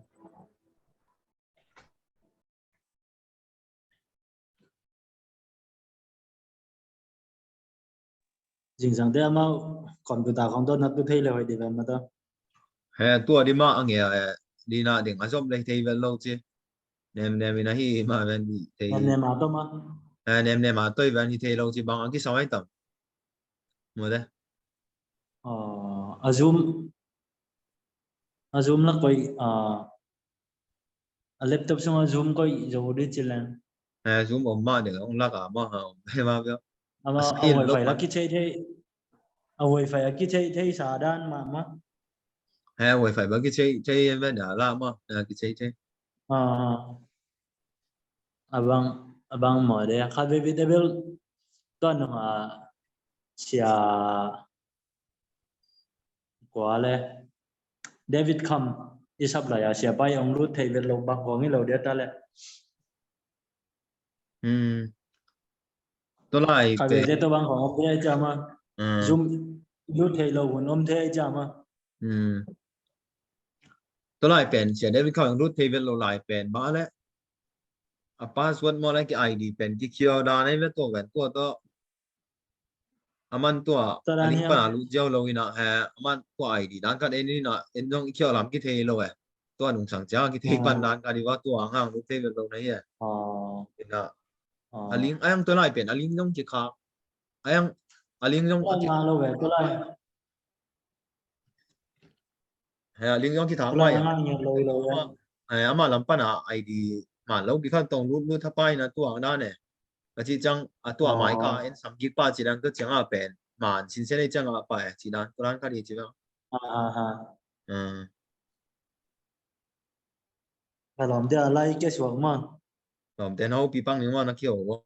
Zingsang te amau computer khong dot na tu thei le hoih di ven ma ta. He, tua di ma ang e, di na ding a zom le thei vel lo ci. Nem nem ina hi ma ven di thei. Nem nem a to ma. He, nem nem a to i ven hi thei lo ci bang a ki sawai tam. Mu de. A Zoom, a Zoom la koi, a laptop sung a Zoom koi zo di ci len. Eh, Zoom om ma ding ong lak a ma ha om thei ma bia. Ama a wifi la kichei thei. A wifi a kichei thei sa dan ma ma. Eh, wifi ba kichei thei ma da la ma, eh, kichei thei. Ah. Abang, abang mo de. Kha be be de bel. Tuan nong a sia Kua le David Kham i sap lai a sia pai ong lut thei vet lo bang kong i lo dia ta le. Hmm. Tua lai ka pen ve to bang kong om thei ai cha ma. Hmm. Zoom lut thei lo hun om thei ai cha ma. Hmm. Tua lai pen sia David Kham ong lut thei vet lo lai pen ba le. A password mo le ki I D pen ki khia dan ai ve to ven tua to. Aman tua a ling pan a lut ziau lo ina he, aman tua I D dan khat en ina, en zong i khiau lam kithei lo e. Tua nungsang cia kithei pan dan khat i va tua hang lut thei lo na hi e. Ina a ling, a yang tua lai pen a ling zong kikhak. A yang a ling zong a kikhak lo e tua lai. He, a ling zong kithak lai a. He, ama lam pan a I D man lo kikhan tong lut lut thapai na tua ang dan e. Ka ci ciang a tua mai ka en sam kik pa ci dan ka ciang a pen man sin sen ei ciang a pa e ci dan ka dan ka di ci bang. Ka lawm dia lai kia suak ma. Lawm te no pi pang ni ma na kio.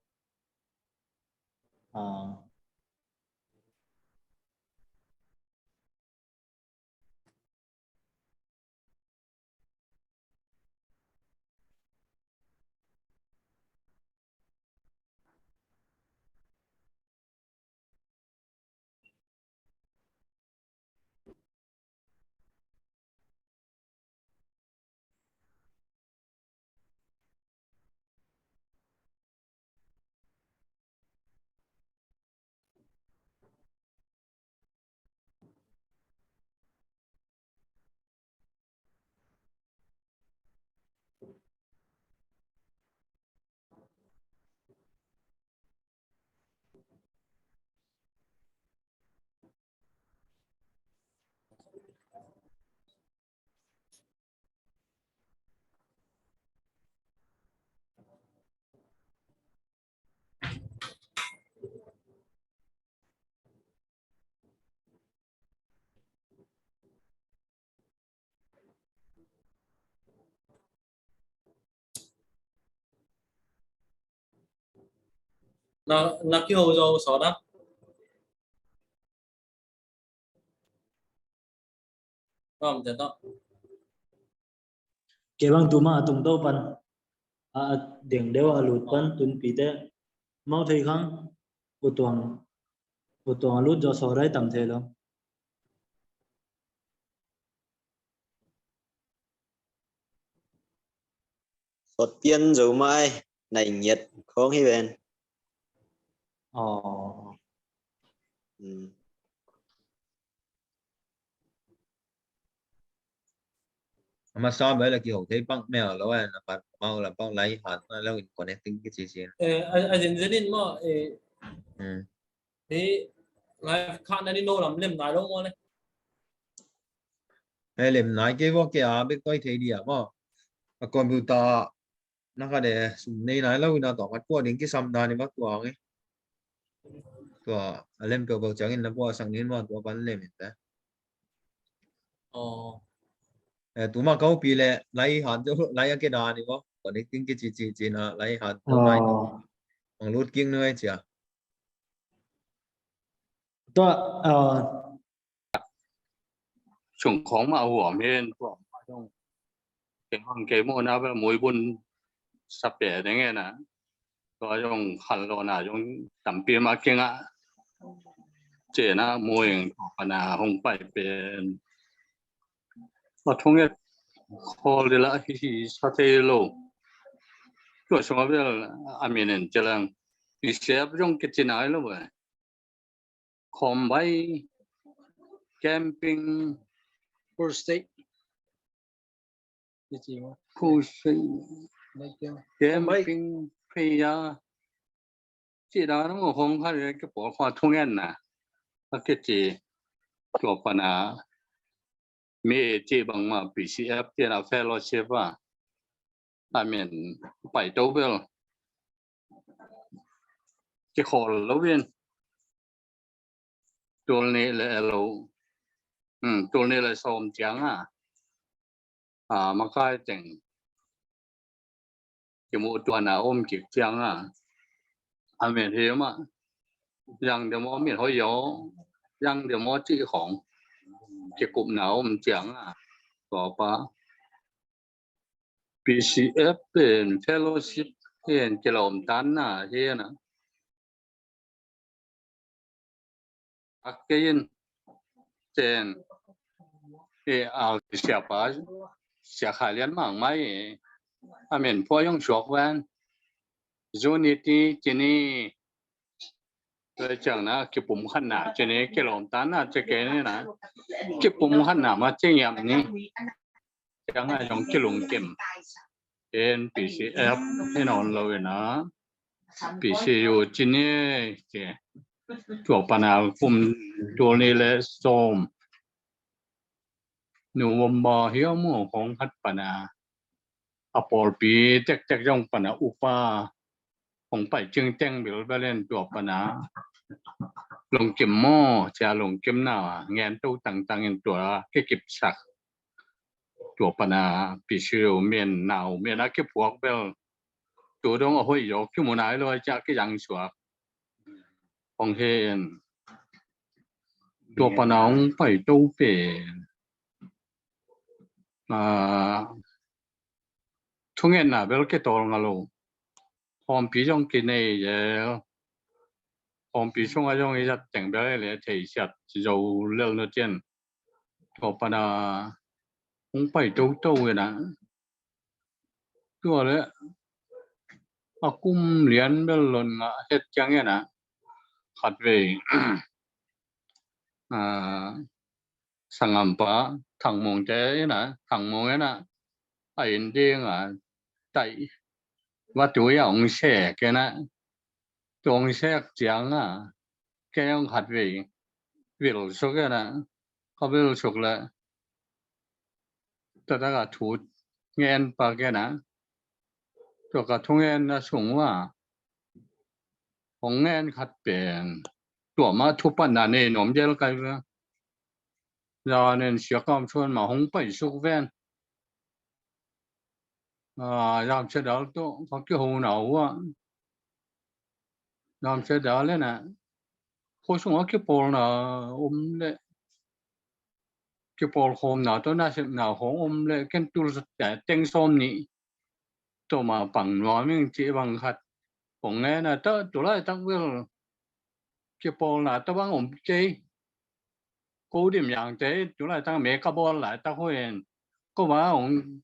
Na, na kiho zo sawt a. Kei bang tuma a tung to pan a, a deng deuh a lut pan tunpite mau thei khang utuang, utuang a lut zo sawt ai tam thei lo. Sawt pian zo mah ai, nai ngiat khawng hi ven. Aw. A masa bel a kiho thei pak mel lo, eh, na pat mau la pak lai hat na lo in connecting kici ci. Eh, a, a zinzin in maw, eh, hmm, hih live card na ni no lam lem nai lo maw le. Eh, lem nai kei vua, kei a bek toi thei dia maw. A computer na khat e, sum nei nai lo ina, tua khat pua ding kisam dan i va tua nge. Tua a lem peuhpeuh ciangin na puahsak ning maw, tua pan lem in te. Aw. Eh, tuma ka upi le lai hat zo, lai a ke dan i maw. Connecting kici ci ci na lai hat zo nai. Aw. Ang lut king nuai cia. Tua, aw, sung khawng mah a huam hi in, tua mah zong kei hong kei mawhna bel muibun sa pia ding e na. Tua zong khanlawhna zong tampi mah kingah. Cihna muing tua pana hong pai pen a thunget khawl dila hi hi sa thei lo. Tua sungah bel a min en cilang i sep zong kici nai lo e. Khawmbai camping, first aid. First aid. Camping fair. Ci dan a hong khat kipawl khawng thungetna a kici tua pana mi cih bangmah P C F cihna fellowship a, a min paito bel kikhawl lo in tul nih le lo, hmm, tul nih le sawm ciang a, a, makai teng kimuh tuahna om kik ciang a, a min hi mah, yang demo min hoih yaw, yang demo cih khawng kikupna om ciang a, tua pa P C F pen fellowship pen kilawmtanna hi na. A kei in ten e a siapa Sia Khai Lian Mang mai e. A min phuah zong suak ven. Unity ci ni. Tua ciang na kipumkhatna ci ni, kilawmtanna ci kei ni na. Kipumkhatna mah ci ngiam ni. Ciang a zong kilungkim. En P C F hi nawn lo in a, P C U ci ni ci. Tua pana kum tul nih le sawm November hiam maw, khawng khat pana a pawlpi tektek zong pana upa hong pai cingteng bilbel in tua pana lungkim maw, cia lungkimna ngen to tangtang in tua kikipsak. Tua pana P C U min nau min a kiphuak bel tu dong a hoih zaw kimu nai lo a cia kizang suak. Hong hi in tua pana hong paito pen a, thungetna bel kitawl nga lo. Khawmpi zong kinei zel. Khawmpi sungah zong i zat teng bel le theisiat zo lel na cian. Tua pana hong pai toto in a. Tua le a kum lian bel lon ngah het ciang in a, khatvei a, sangampa Thang Mung te in a, Thang Mung in a, a inn ding a taih va tui a hong sek in a, tua hong sek ciang a, kei hong khatvei vil suk in a, ka vil suk le tua tak a thu ngen pak in a, tua ka thungenna sung ua hong ngen khat pen tua mah thupatna nei nuam zel kai ve. Zan in Sia Kam Suan mah hong pai suk ven. A, Zam Sia Dal tawh ka kihona ua, Zam Sia Dal in a, khua sungah kipawlna om leh, kipawl khawmna tawh nasepna khawng om leh ken tul teng sawm nih tawh mah pang nuam ing cih bang khat hong ngen a, tawh tu laitak bel kipawlna tawh bang om kei. Ko Dim Yang te tu laitak me ka bawl laitak hoih in ko va hong,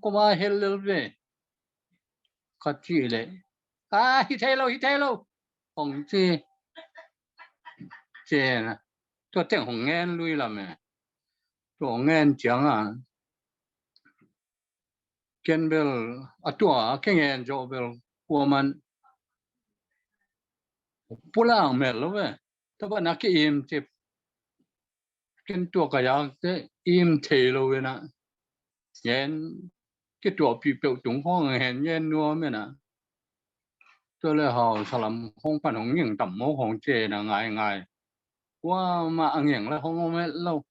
ko va hel lel ve. Ka cih leh, a, hi thei lo, hi thei lo hong ci. Ci in a, tua teng hong ngen lui lam e. Tua hong ngen ciang a, Ken bel a tua a kingen zawh bel kuaman pulang mel lo ve. Tua bana ki-im cip ken tua ka yak te im thei lo ina ngen kituahpih peuh tung khawng ngen ngen nuam ina. Tua le hausa lam khawng pan hong ngeng tam maw khawng cina ngaingai. Kuamah a ngeng le hong om het lo.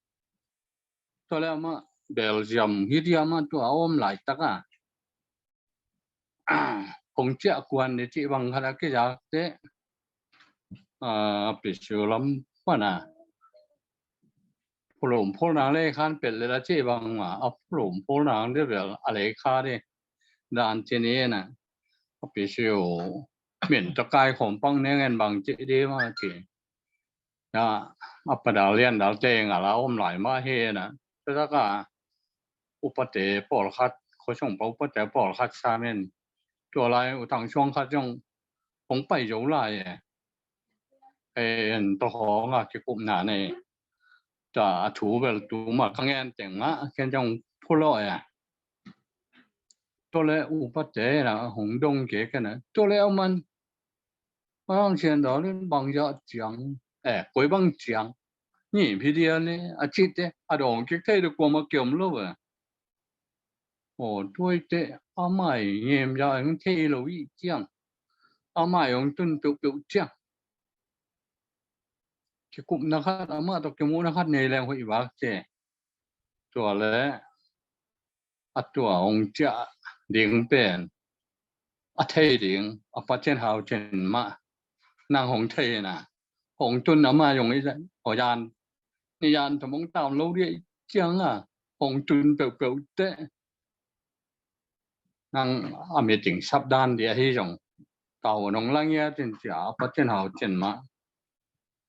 Tua le amah Belgium hi dia amah tua a om laitaka hong ciah kuan ni cih bang khat a kizakte a pisiu lam pana phulum phul nang lei khan pet le la cih bang a phulum phul nang de bel a lei kha de dan cini na a pisiu min takai khawm pang neng en bang cih de ma cih. Ya, a padal lian dal te nga la om lai mah hi na. Tua taka upate pawlkhat, khuasung pa upate pawlkhat samin tua lai utang suang khat zong hong pai zo lai e. En to hong a kikupna nei. Ta a thu bel tu ma ka ngen teng ma ken zong phulo e. Tua le upate na hong dong ke ke na. Tua le a man Bang sian dawlin bang zah ciang, eh, koi bang ciang ni phi dia le a cite a dawng kik thei de kuama kiom lo ve. Aw tuaite amai ngem zah hong thei lo i ciang amai hong tun peuhpeuh ciang kikupna khat amah tawh kimuhna khat nei leng hoih vak ce. Tua le a tua hong ciah ding pen a thei ding a Pathian hau cin mah nang hong thei na hong tun amah zong i zan aw zan ni zan tawh hong tam lo dia i ciang a hong tun peuhpeuh te nang a meeting sap dan dia hi zong tau nong lang ia tin cia a Pathian hau cin mah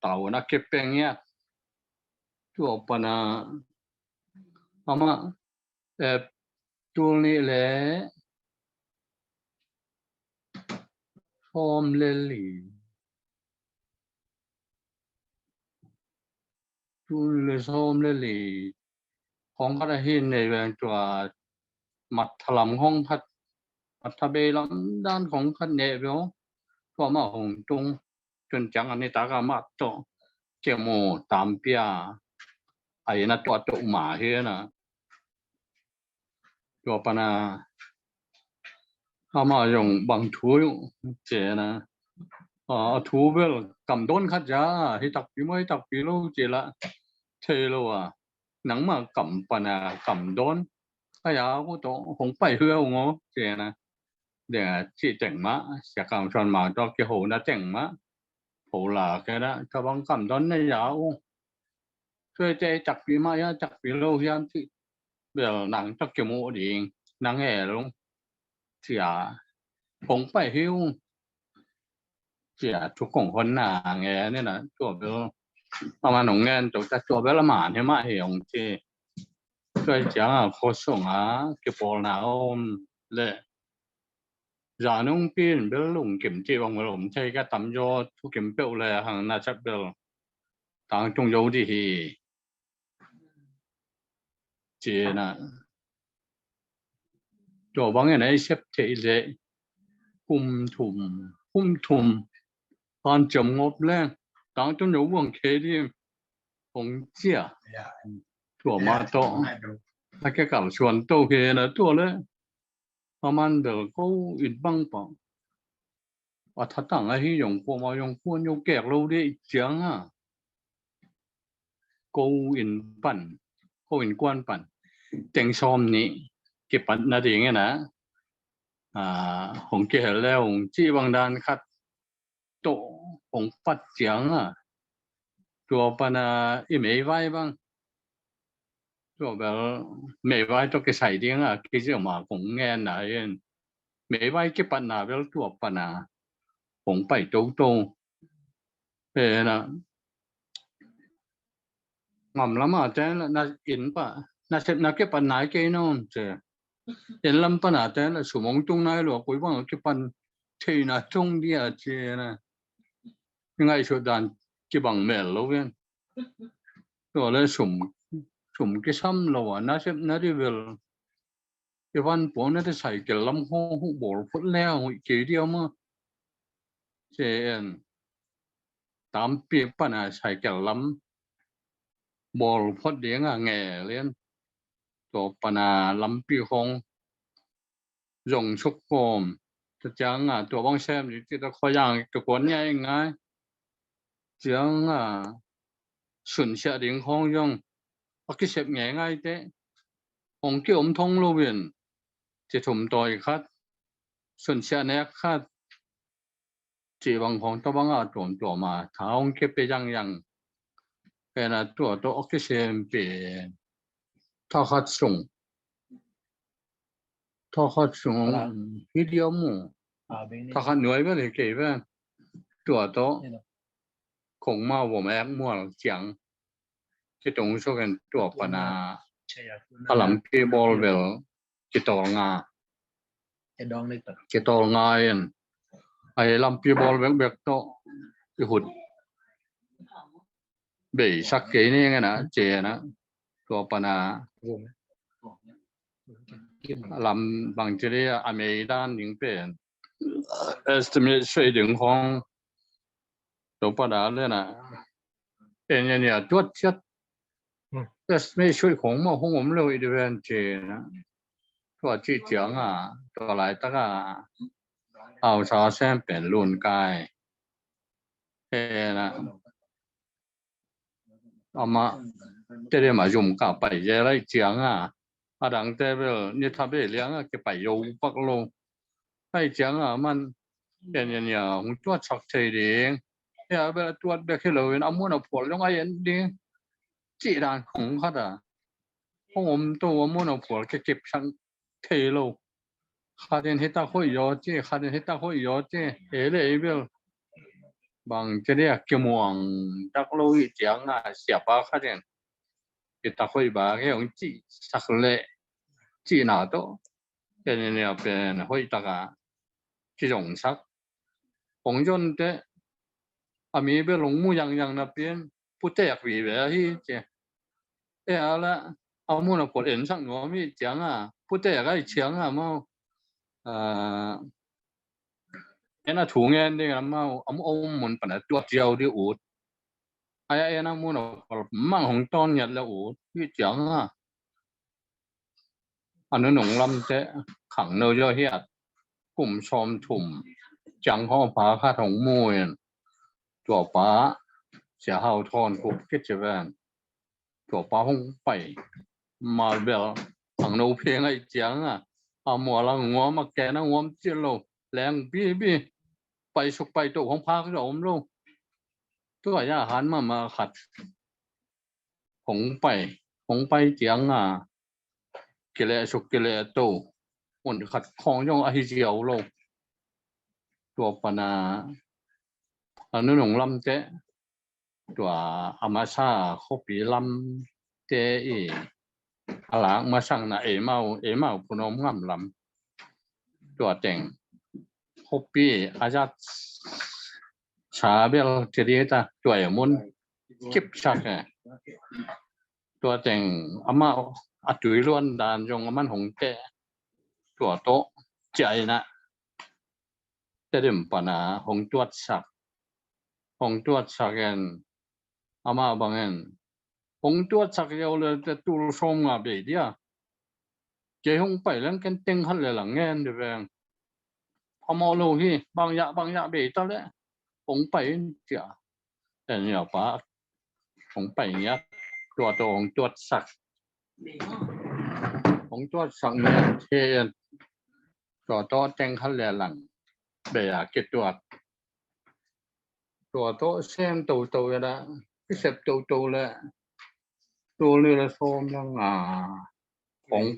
tau na kepeng ia tua pana amah eh, tul nih le sawm le li tul nih le sawm le li khawng khat ahi nei veng tua mathalam khawng khat mathabei lam dan khawng khat neh veng tua mah hong tung tun ciang a nitak a mah tawh kimu tampia a ina tuah tawh ma hi na tua pana amah zong bang thu cena a thu bel kam dawn khat za hi takpi maw hi takpi lo cila thei lo a nangmah kam pana kam dawn a ya ko tawh hong pai hua ung aw cena de cih teng mah siakam suan mang tawh kihona teng mah phola kena tabang kam dawn na ya ung tuaite takpi mah ya takpi lo hiam cih bel nang tawh kimuh ding nang he lung cia hong pai hi ung cia thu kong hon na nge ni na tua bel ama nong ngen tua ta tua bel ama ni mah hi ung ci tua ciang a khuasung a kipawlna om le zanung pin bel lungkim ci bang bel om thei ka tam zaw thukim peuh le hang na chat bel tang tung zo di hi cina tua bangin ei sep thei le kum thum kum thum kan ciam ngop le tang tun lo buang khe di hong cia tua ma to a ke kal suan to he na tua le a man bel ko in bang pa a thatang ahi yong ko ma yong kuan yo kek lo di ciang a ko in pan ko in kuan pan teng sawm ni kipat na ding ina a hong kihel le hong ci bang dan khat tawh hong pat ciang a tua pana i meivai bang tua bel meivai tawh kisai ding a kiziau ma kong ngen na in meivai kipatna bel tua pana hong pai toto pena ngam lama te na in pa na sep na kipan nai kei na om ce in lam pana te na sumong tung nai lo koi bang kipan thei na tung dia ce na ngai su dan kibang mel lo ven to le sum sum kisam lo a na sep na di bel i van puang na te cycle lam hong huh bawl phot le hong huh kei dia maw. Ci-in tampi pana cycle lam bawl phot ding a ngel in tua pana lampi hong zong suk kawm. Tua ciang a tua bang sem ding ci ta khuayang ka kuan ngai ngai. Ciang a sunsiah ding khawng zong a kisep ngai ngai te hong ki om thong lo in ci thum tawi khat, sunsiah nek khat, ci bang khawng tua bang a tuamtuam a tha hong kia pe yangyang. Pen a tua tawh a kisem pen tha khat sung, tha khat sung hi dia maw. Tha khat nuai vel hi kei ven. Tua tawh khong ma vom ek mual ciang kitung suk in tua pana a lampi bawl vel kitawl nga. Kitawl nga in a hi lampi bawl bekbek tawh i hut bei sak kei ni ngena cena tua pana lam bang ci dia a mei dan ding pen estimate suai ding khawng tua pana lena engineer tuat ciat estimate suai khawng maw hong om lo i di ven cena. Tua ci ciang a tua laitak a au sa sem pen lun kai. Ena amah te dem a zum ka pai zel ai ciang a a dang te bel ni tha be liang a ke pai yo pak lo. Ai ciang a man pen yan ya hong tuat sak thei ding. Ya bel tuat bek hi lo in a mun a phual zong ai en ding. Ci dan khong khat a hong om to a mun a phual ke kep sang thei lo. Khatin hi tak hoih zaw ci, khatin hi tak hoih zaw ci, ei le ei bel bang ci dia kimuang tak lo hi ciang a siapa khatin hi tak hoih ba ke hong ci sak le ci na to. Ken ni a pen hoih tak a ci zong sak hong zon te a mi bel hong mu yang yang na pian putek vive ahi ci. E a la a mun a phual en sak nuam hi ciang a putek ai ciang a mau en a thu ngen ding a mau a mu om mun pan a tuat ziau di ut. Ai a en a mun a phual mang hong ton ngiat le ut hi ciang a a nunung lamte khangno zaw hiat kum sawm thum ciang hong pa khat hong mu in tua pa Sia Hau Thawn Khup kici ven. Tua pa hong pai malbel khangno pheng ai ciang a a mual a nguam a ken a nguam cil lo leng bibi pai suk pai to hong phak zaw om lo. Tua ya han mama khat hong pai hong pai ciang a kileh suk kileh to mun khat khawng zong ahi ziau lo. Tua pana a nunung lamte tua a masa khuapi lamte i a lak masakna eimau eimau phunom ngam lam tua teng khuapi a zat sa bel kiri ta tua i mun kipsak e. Tua teng amah a tui luan dan zong a man hong teh tua tawh ciaina te dim pana hong tuatsak hong tuatsak en amah bang en hong tuatsak ziau le te tul sawm nga bei dia. Kei hong pai leng ken teng khat le lang ngen di veng. A mawh lo hi bang yah bang yah bei ta le hong pai in cia. En ya pa hong pai ngiat tua tawh hong tuatsak hong tuatsak ngiat hi in tua tawh teng khat le lang bei a kituat. Tua tawh sem toto ya da kisep toto le tul ni le sawm lang a hong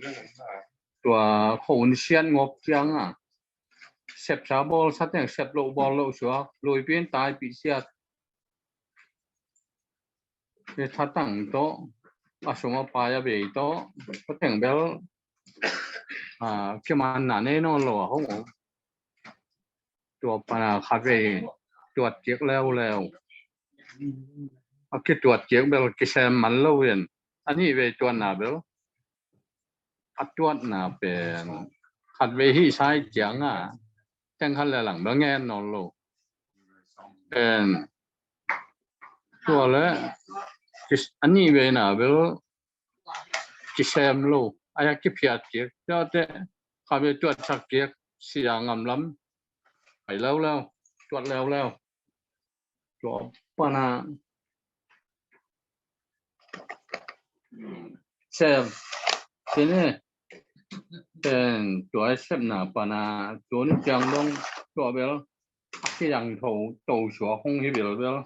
tua khawh un siat ngop ciang a sepsa bawlsa teng sep loh bawl loh suak luipin taipih siat. Ni thatang tawh a sum a pai a bei tawh ka teng bel kimanna nei nawn lo a hong om. Tua pana khat vei tuat kik leuleu a kituat kik bel kisem man lo in a nih vei tuatna bel a tuatna pen khat vei hih sai ciang a teng khat le lang bel ngen nawn lo. Pen tua le a nih veina bel kisem lo, a ya kiphiat kik, tua te khat vei tuat sak kik, sia ngam lam pai leuleu, tuat leuleu. Tua pana sem sini pen tua sepna pana tua ni ciang dong tua bel a kizang tho to suak hong hi bel bel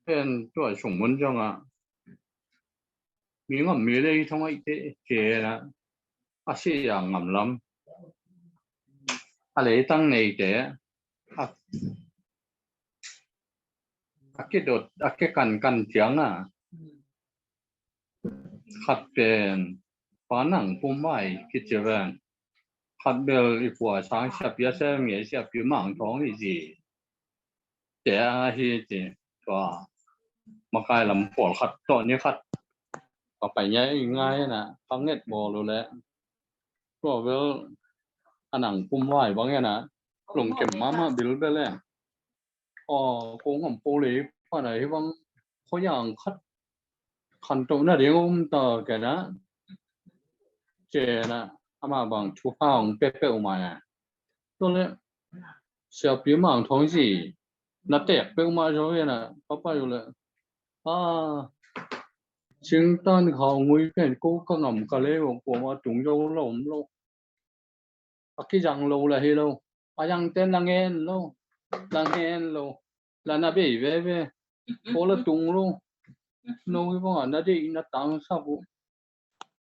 pen tua sung mun zong a mi ngam mi lei thong ai te te na a si a ngam lam a leitang nei te a a kidot a kikan kan ciang a khat pen Pa Nang Pum Vai kici ven, khat bel i kua sang siapi a sem nge siapi Mang Thawng i zi te a hi ci. Tua makai lam pawl khat tawh ni khat ka pai ngai ngai na ka nget bawl uh le tua bel a Nang Pum Vai bang ena lungkim mama bil bel e. Aw, kong am po lei pana hi bang khoyang khat khan to na ding um ta kena cena ama bang thu hang pe pe uma ya. Tua le siapi Mang Thawng zi na tek pe uma zo ya na papa yo le a singtan khau ngui pen ko ka ngam ka le wang ko ma tung zo lo lo. A kizang lo la hi lo. A zang ten la ngen lo. La ngen lo. La na bei veve. Ko la tung lo. No hi bang a na dei na tang sa bu.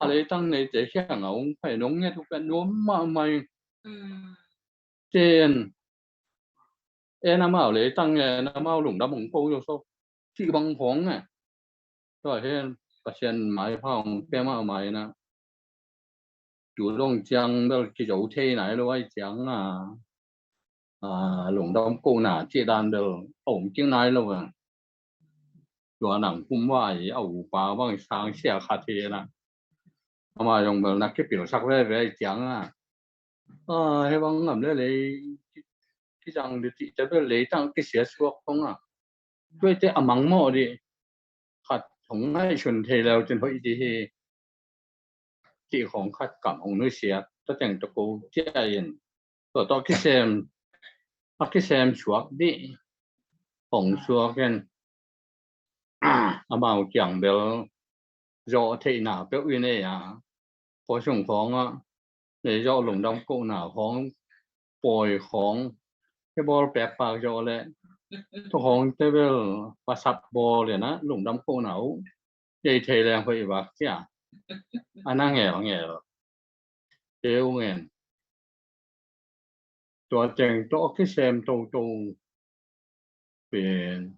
A leitang nei te hiang a ung pai nong nge tu pen nuam ma mai. Ten en amau leitang en amau lungdam hong ko yo so. Cih bang khong e. Tua hen Pasian maipha hong pia mahmah ina. Tu dong ciang bel kizo thei nai lo ai ciang a, a, lungdam kohna cih dan bel a om kik nai lo a. Tua Nang Pum Vai a upa bang sang sia khat hi ina. Ama zong bel na kipilsak veve ai ciang a. A, hei bang ngam le lei kizang di cih te bel leitang kisia suak thong a. Tuate a mangmawh dih khat hong ngaihsun thei leu cin hoih dih hi. Cih khong khat kam hong nuisiat tateng tawh ko ciah in tua tawh kisem a kisem suak dih hong suak in amau kiang bel zawh theihna peuh i nei a. Khua sung khawngah nei zawh lungdam kohna khawng pawi khawng i bawl pekpak zawh le tua khawng te bel pasap bawl inah lungdam kohna uh ei thei leng hoih vak cia a na ngelngel te uh ngen. Tua teng tawh a kisem toto pen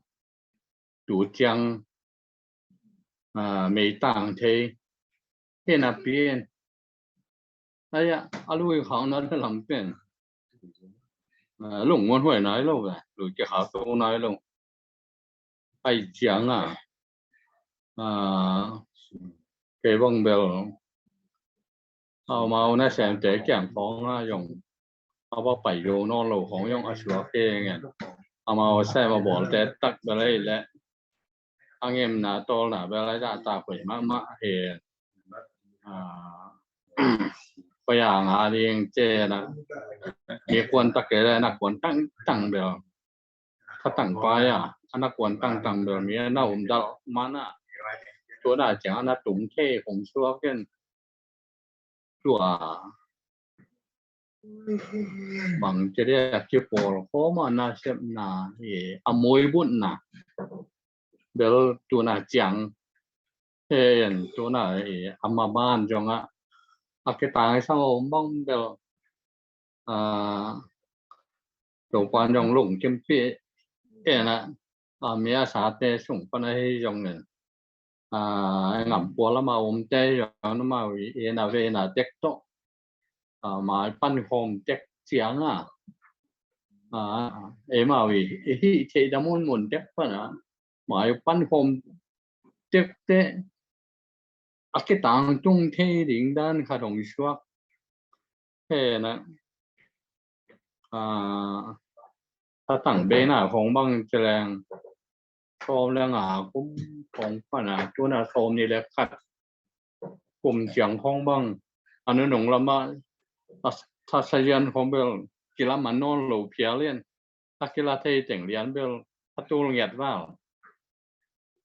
tu ciang a, meitang thei hi napi in aia a lui khau na le lam pen a, lungmuan huai nai lo ve, lui kikhau to nai lo. Ai ciang a, a, kei bang bel amau nasemte kiang khawng a zong a va pai zo nawn lo khawng zong a suak kei ngen. Amau sem a bawlte tak bel ei le a ngemna tawlna bel ei zahtak hoih mahmah hi. A, paya nga ding cena mi kuan tak kei le na kuan tangtang bel khatang pai a, a na kuan tangtang bel mi a na um dalh man a, tua na ciang a na tung thei hong suak in tua bang ci dia kipawl khawm a nasepna i a muibutna bel tuna ciang he in tuna i a maban zong a a kitang i sang a um bang bel a, Topan zong lungkimpih ena a mi a sate sung pan ahi zongin a, ngam pua lama omte zong amau i ena vena tek tawh a, mai pankhawm tek ciang a, a, eimau i hih theih dam hunmun tek pan a mai pankhawm tekte a kitangtung thei ding dan khat hong suak. Hena, a, a tang beina khong bang ci leng sawm le nga kum khong pana tuna sawm ni le khat kum ciang khong bang a nunung lama a thasayan khong bel kilam a nawn lo phial in a kila thei teng lian bel a tul ngiat val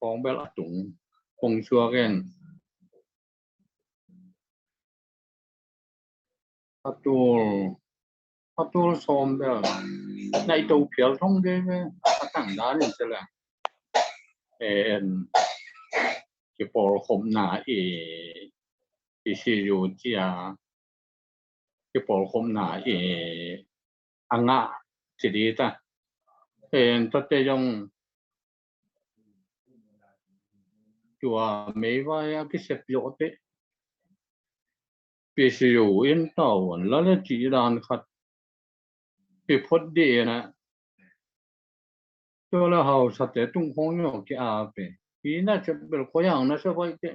khong bel a tung khong suak in a tul a tul sawm bel nai to phial thong de ve a tang dan in ci leng en kipawlkhopna i, i si yu cia kipawlkhopna i a ngah ci di ta. En tate zong tua meivai a kisep zawh te P C U in tau an la le ci dan khat kiphot di na. Tua le hausate tung khong nyo ki a pe. Pi na cep bel khoyang na sa vai te.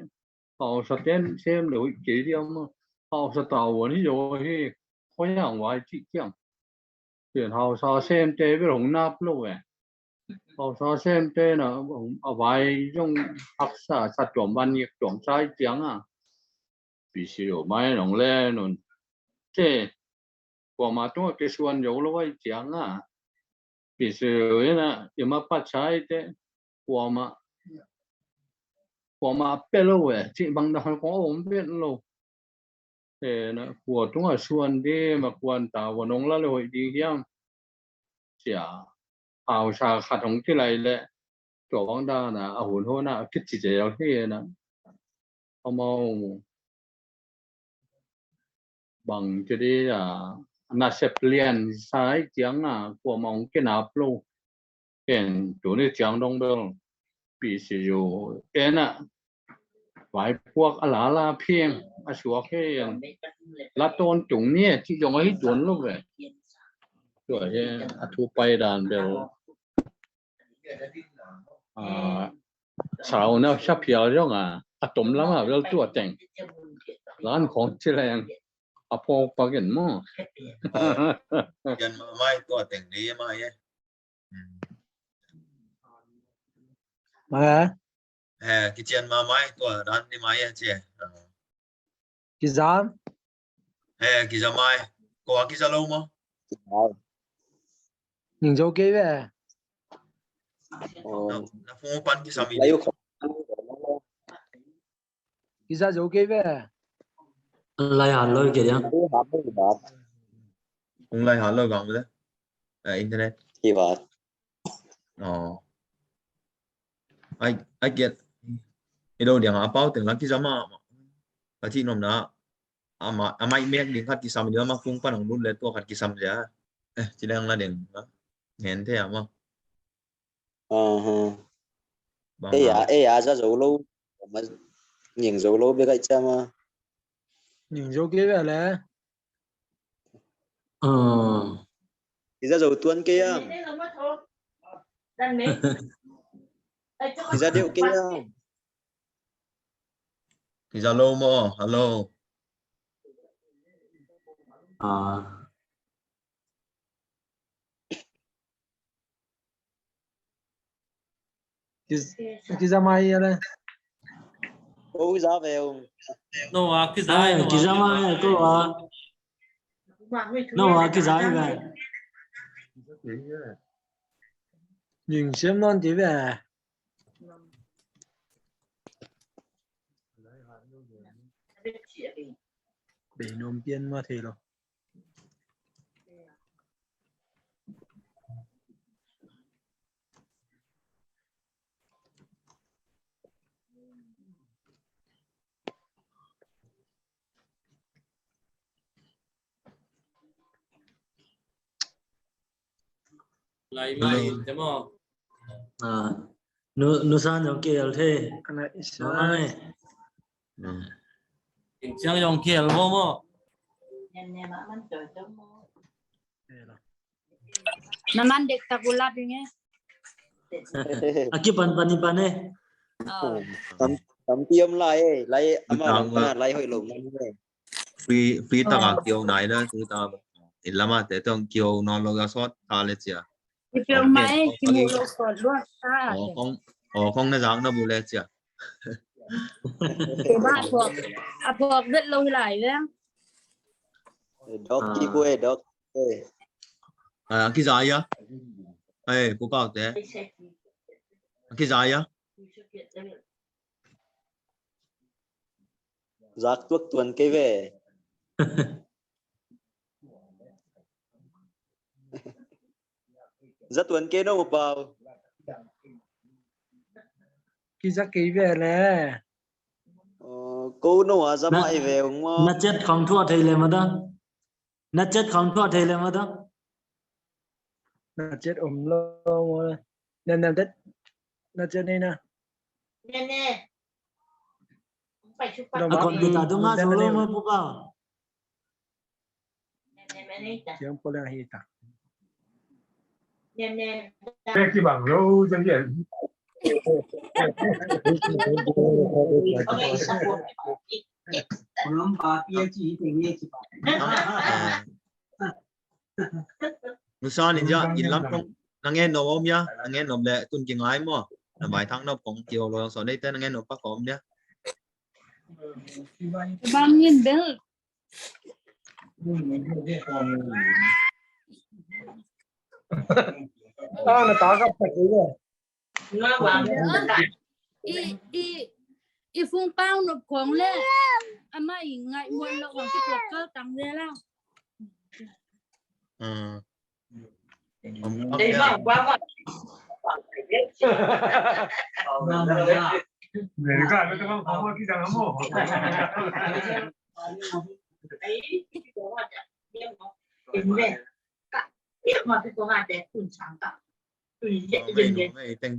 Hausate sem le hui kei diam ma. Hausa tau an hi yo hi khoyang vai ci kiang. Pian hausa sem te bel hong nap lo e. Hausa sem te na a vai zong haksa sa tuam van ngik tuam sai ciang a. P C U mai nong le nun. Te kuama tunga kisuan yo lo vai ciang a. P C U ina ima pa sai te kuama kuama pe lo e ci bang dan kong om pe lo. Tena kua tunga suan di ma kuan ta wa nong la le hoih di hiam. Cia hausa khat hong kilai le tua bang dana a hun hona a kici zel hi na. Amau bang ci di a nasep lian sai ciang a kuama hong kinap lo. Ken tuni ciang dong bel P C U ena vaipuak a lala phieng a suak hi en la tawntung ni a ci zong a hi tuan lo ve. Tua hi a thu pai dan bel a sauna sa phial zong a a tom lam a bel tua teng lan khong ci leng a phawk pak in maw. Yan ma mai tua teng ni mai e. Manga. Eh, kician ma mai tua dan ni mai e cia. Kizam. Eh, kiza mai. Ko a kiza lo ma. Ning zo kei ve. Na, na phung pan kisam i. Kiza zo kei ve. Lai han lo kei diam. Hong lai han lo bang ve. Eh, internet. Hi ba. Oh. Ai, ai kiat. I do diang a pau teng la kizam a. Ka ci nom na. Ama, amai mek ding khat kisam ding ama kung pan ang lut le tua khat kisam dia. Eh, ci leng la ding. Ngen te ama. Aha. Ei a, ei a za zo lo. Ning zo lo be kai chama. Ning zo ke be le. Kiza zo tuan ke yam. Kiza deuh ke yam. Kiza lo mo, hello. Kiza mai ya le. Ko kiza ve um. No a kiza. Kiza mai ko a. No a kiza ve. Ning sem non ti ve. Bei nom pian ma thei lo. Lai mai te mo. Nu, nu san yong kel the. Ana isa. Mai. Kin siang yong kel mo mo. Na man dek tak ulap inge. Aki pan pan i pan e. Tampi om lai e, lai amau lam pana lai hoih lo man e. Free, free taka kio nai la tu ta. In lama te tong kio non lo ga sawt ta le cia. Kio mai, kimu lo sawt lua ta. O kong, o kong na zak na bu le cia. Kio ba a phawk, a phawk vet lo hi lai ve. Dok ki bu e, dok. A kizai a. Ai, pu pau te. A kizai a. Zak tuak tuan kei ve. Za tuan kei no pau. Kiza kei ve le. Ko no a za mai ve ung mo. Na chet khong thua thei le ma da. Na chet khong thua thei le ma da. Na chet om lo mo le. Na na det. Na chet nei na. Ne ne. A kon kita tu nga zo lo mo pu pau. Siang pole hita. Pek ci bang lo, ciang ciang. Nusa nin ja, in lam kong, nang en nom om ya, nang en nom le tun ki ngai mo. Na bai thang nop kong kio lo so nei te nang en nom pa kong ya. Bang in bel. Ah, na ta ka pa ko. I, i, i fung pau nop kong le. Ama i ngai mo lo kong ki tuak kal tang le la. Thank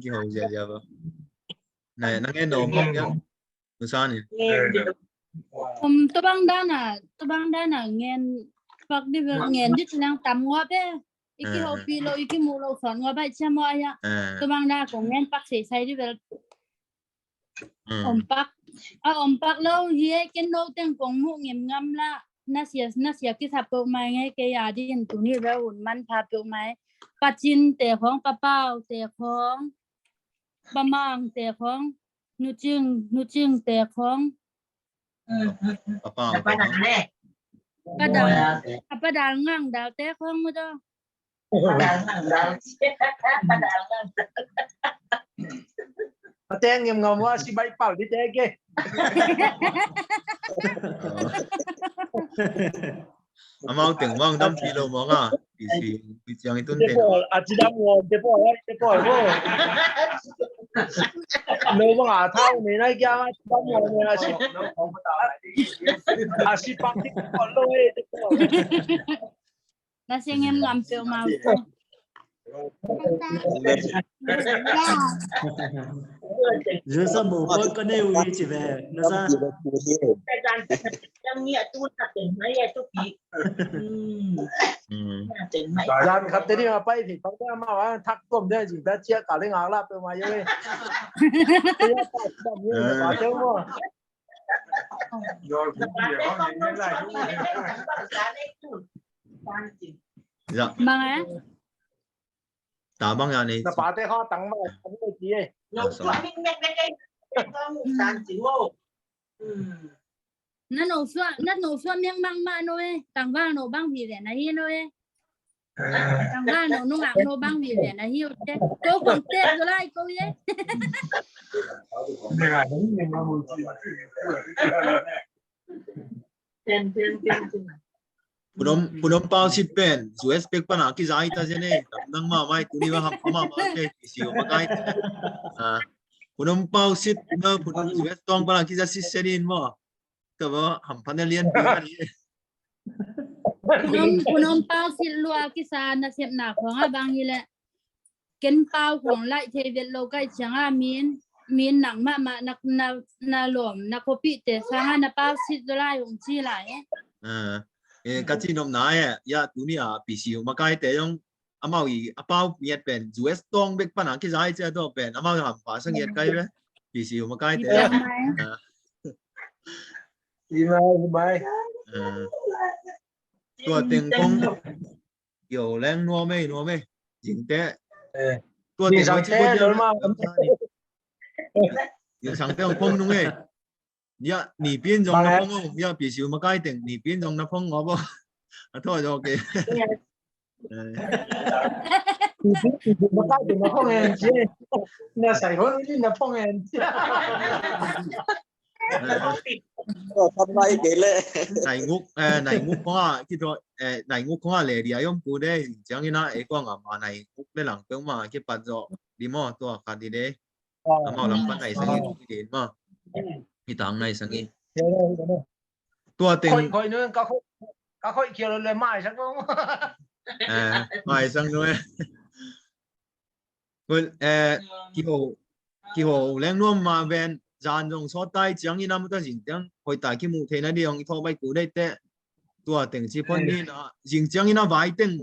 you. Nang en no mok ya. Nusa ni. Um, tobang dana, tobang dana ngen pak di bel ngen di tulang tam ngua pe. Iki hopi lo, iki mu lo son ngua bai cia mo aya. Tobang da kong ngen pak sei sai di bel. Om pak. A om pak lo hi e ken no teng kong mu ngem ngam la. Na sia, na sia kisa peuh mai ngai kei a di in tuni bel un man pha peuh mai. Pacin te khong, papau te khong. Pamang te khong, nucing, nucing te khong. Papa, papa dang le. Padang, padang ngang dal te khong mu do. Padang ngang dal. Padang ngang dal. Pateng ngam ngam wa si bai pau di te ke. Amau teng mawng dam pi lo mawng a. Pi si, pi siang i tun te. Te pawl, a ci dam ngawm, te pawl, te pawl bo. No mawng a thau ne nai kia a ci dam ngawm ne a ci. A ci pak te pawl lo e, te pawl. Na siang em ngam peuh mau. Zul sa mo pawl ka nei ui ci ve. Na sa. Zan khat te ni ma pai thei pang ma ma thak tuam de jing ta cia ka le ngak la pe ma ye. Mang eh. Ta bang ya ni. Na pa te kho tang ma ni ti eh. Na no sua, na no sua miang mang ma no eh. Tang bang no bang vi ve na hi no eh. Tang bang no nung ak no bang vi ve na hi o te. Ko kong te zo lai ko ye. Ten ten ten ten. Punom, punom pau sit pen, U S pek pana ki zai ta zene, nang ma mai tuni ma ham ma ma te, si o ma kai. Ah, punom pau sit na, punom U S tong pana ki za sit senin mo. Ka ba ham pana lian pi kan. Punom, punom pau sit lua ki sa na sep na khong a bang ile. Ken pau khong lai thei vet lo kai ciang a min, min nang ma ma na, na, na lom, na kopi te sang a na pau sit zo lai hong ci lai. Ah, eh, ka ci nom na eh, ya tuni a P C U ma kai te yong amau i a pau miat pen U S tong bek pana ki zai cia to pen amau ham pa sang yet kai ve. P C U makaite. Hi mai. Ah. Hi mai, hi mai. Ah. Tua teng kong, yo leng nuam ei, nuam ei. Zingte. Eh. Tua teng zingte kong ci, lol ma. Zingsangte hong phong nung ei. Ya, Nipi in zong na phong o. Ya, P C U makai teng Nipi in zong na phong ngawp o. A thaw zaw kei. Nipi in zong makai teng na phong en ci. Na sai hon in na phong en ci. Nai nguk, eh, nai nguk khong a, kito, eh, nai nguk khong a le dia yom ku de, ciang ina e kuang a ma nai nguk le lang peuh ma kipat zaw di maw, tua khat di de. Amau lam pan nai sang i, din ma. I tang nai sang i. Tua teng. Khoi, khoi nu, ka khoi, ka khoi kial le mai sang ko. Eh, mai sang nu eh. Kul, eh, kiho, kiho leng nuam ma ven, zan zong sawt tai ciang ina muta zing ciang, khoi ta kimu thei na di ong i thaw bai ku dei te. Tua teng ci phon ni na, zing ciang ina vai teng.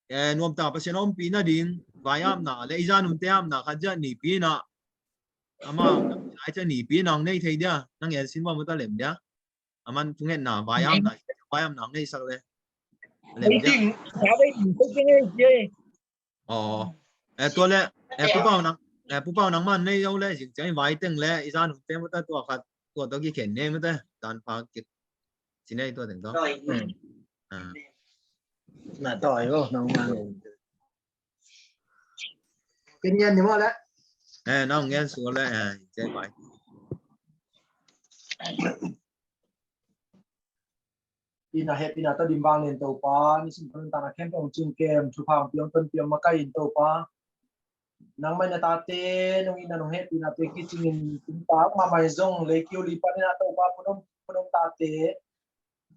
Eh, nuamta Pasian a ompih nading vai apna le i zanumte apna khat zia Nipi in ah, ama ai cia Nipi in ah hong nei thei dia, nang en sin va muta lem dia. Aman thungetna vai apna, vai apna hong nei sak le lem dia. Aw. Eh, tua le, eh, Pu Pau nang, eh, Pu Pau nangman nei zo le zing ciang i vai teng le i zanumte muta tua khat, tua tua kikhen ne muta, tan pha kik. Ci nei tua teng tawh. Tawi. Ah. Na tawi bo, nang man. Ken ngian ni maw le? Eh, nang ngian suak le, eh, ci mai. Ina hehpihna tawh din vang len Topa, nisim panun tana khempeuh hong cing kem, thupha hong pia hong tonpih hong makaih in Topa. Nangmah in na tate nong itna nong hehpihnate kicingin tung tak mahmah in zong leikiu li panin ah Topa, phunom phunom tate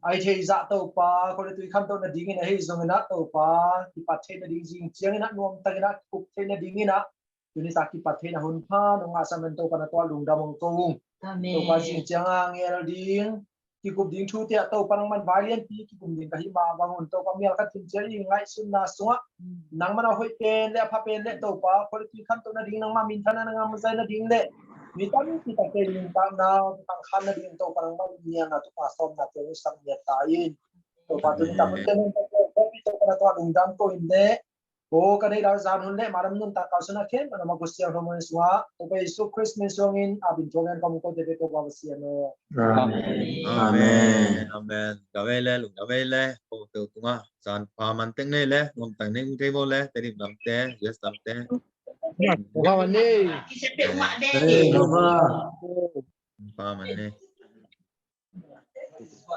a i theih zah Topa, khual le tui khantoh nadingin ahi zongin ah Topa, kipat theih nading zing ciangin ah nuamtakin ah kikup theih nadingin ah tuni tak kipat theihna hun pha nong ngahsak man Topa na tuah lungdam hong ko ung. Amen. Topa zing ciang a ngel ding kikup ding thute ah Topa nangman vai lianpi kikum ding ka hih mah bang un Topa mial khat thim ciang i ngaihsutna sungah nangman a hoih pen le a pha pen le Topa khual le tui khantoh nading nangmah minthanna na ngam zai nading le mi tampi takte nuntakna tangkhan nading Topa nangmah nialna tupa sawmna te hong sak niat ta in Topa tuni tak hun te nang Topa Topa na tuah lungdam ko in le Ko ka nei lau zan hun le malam nuntak kal suna khen mana magu siang hlo mun sua Topa Yesu Christ min suangin a bin tuang en ka mung ko te pe ko ba sian lo. Amen. Amen. Amen. Ka vei le lung ka vei le ko te tunga zan pa man teng nei le ngom tang nei mu te bo le te dim lam te yes lam te. Ko ka man nei. Pa man nei.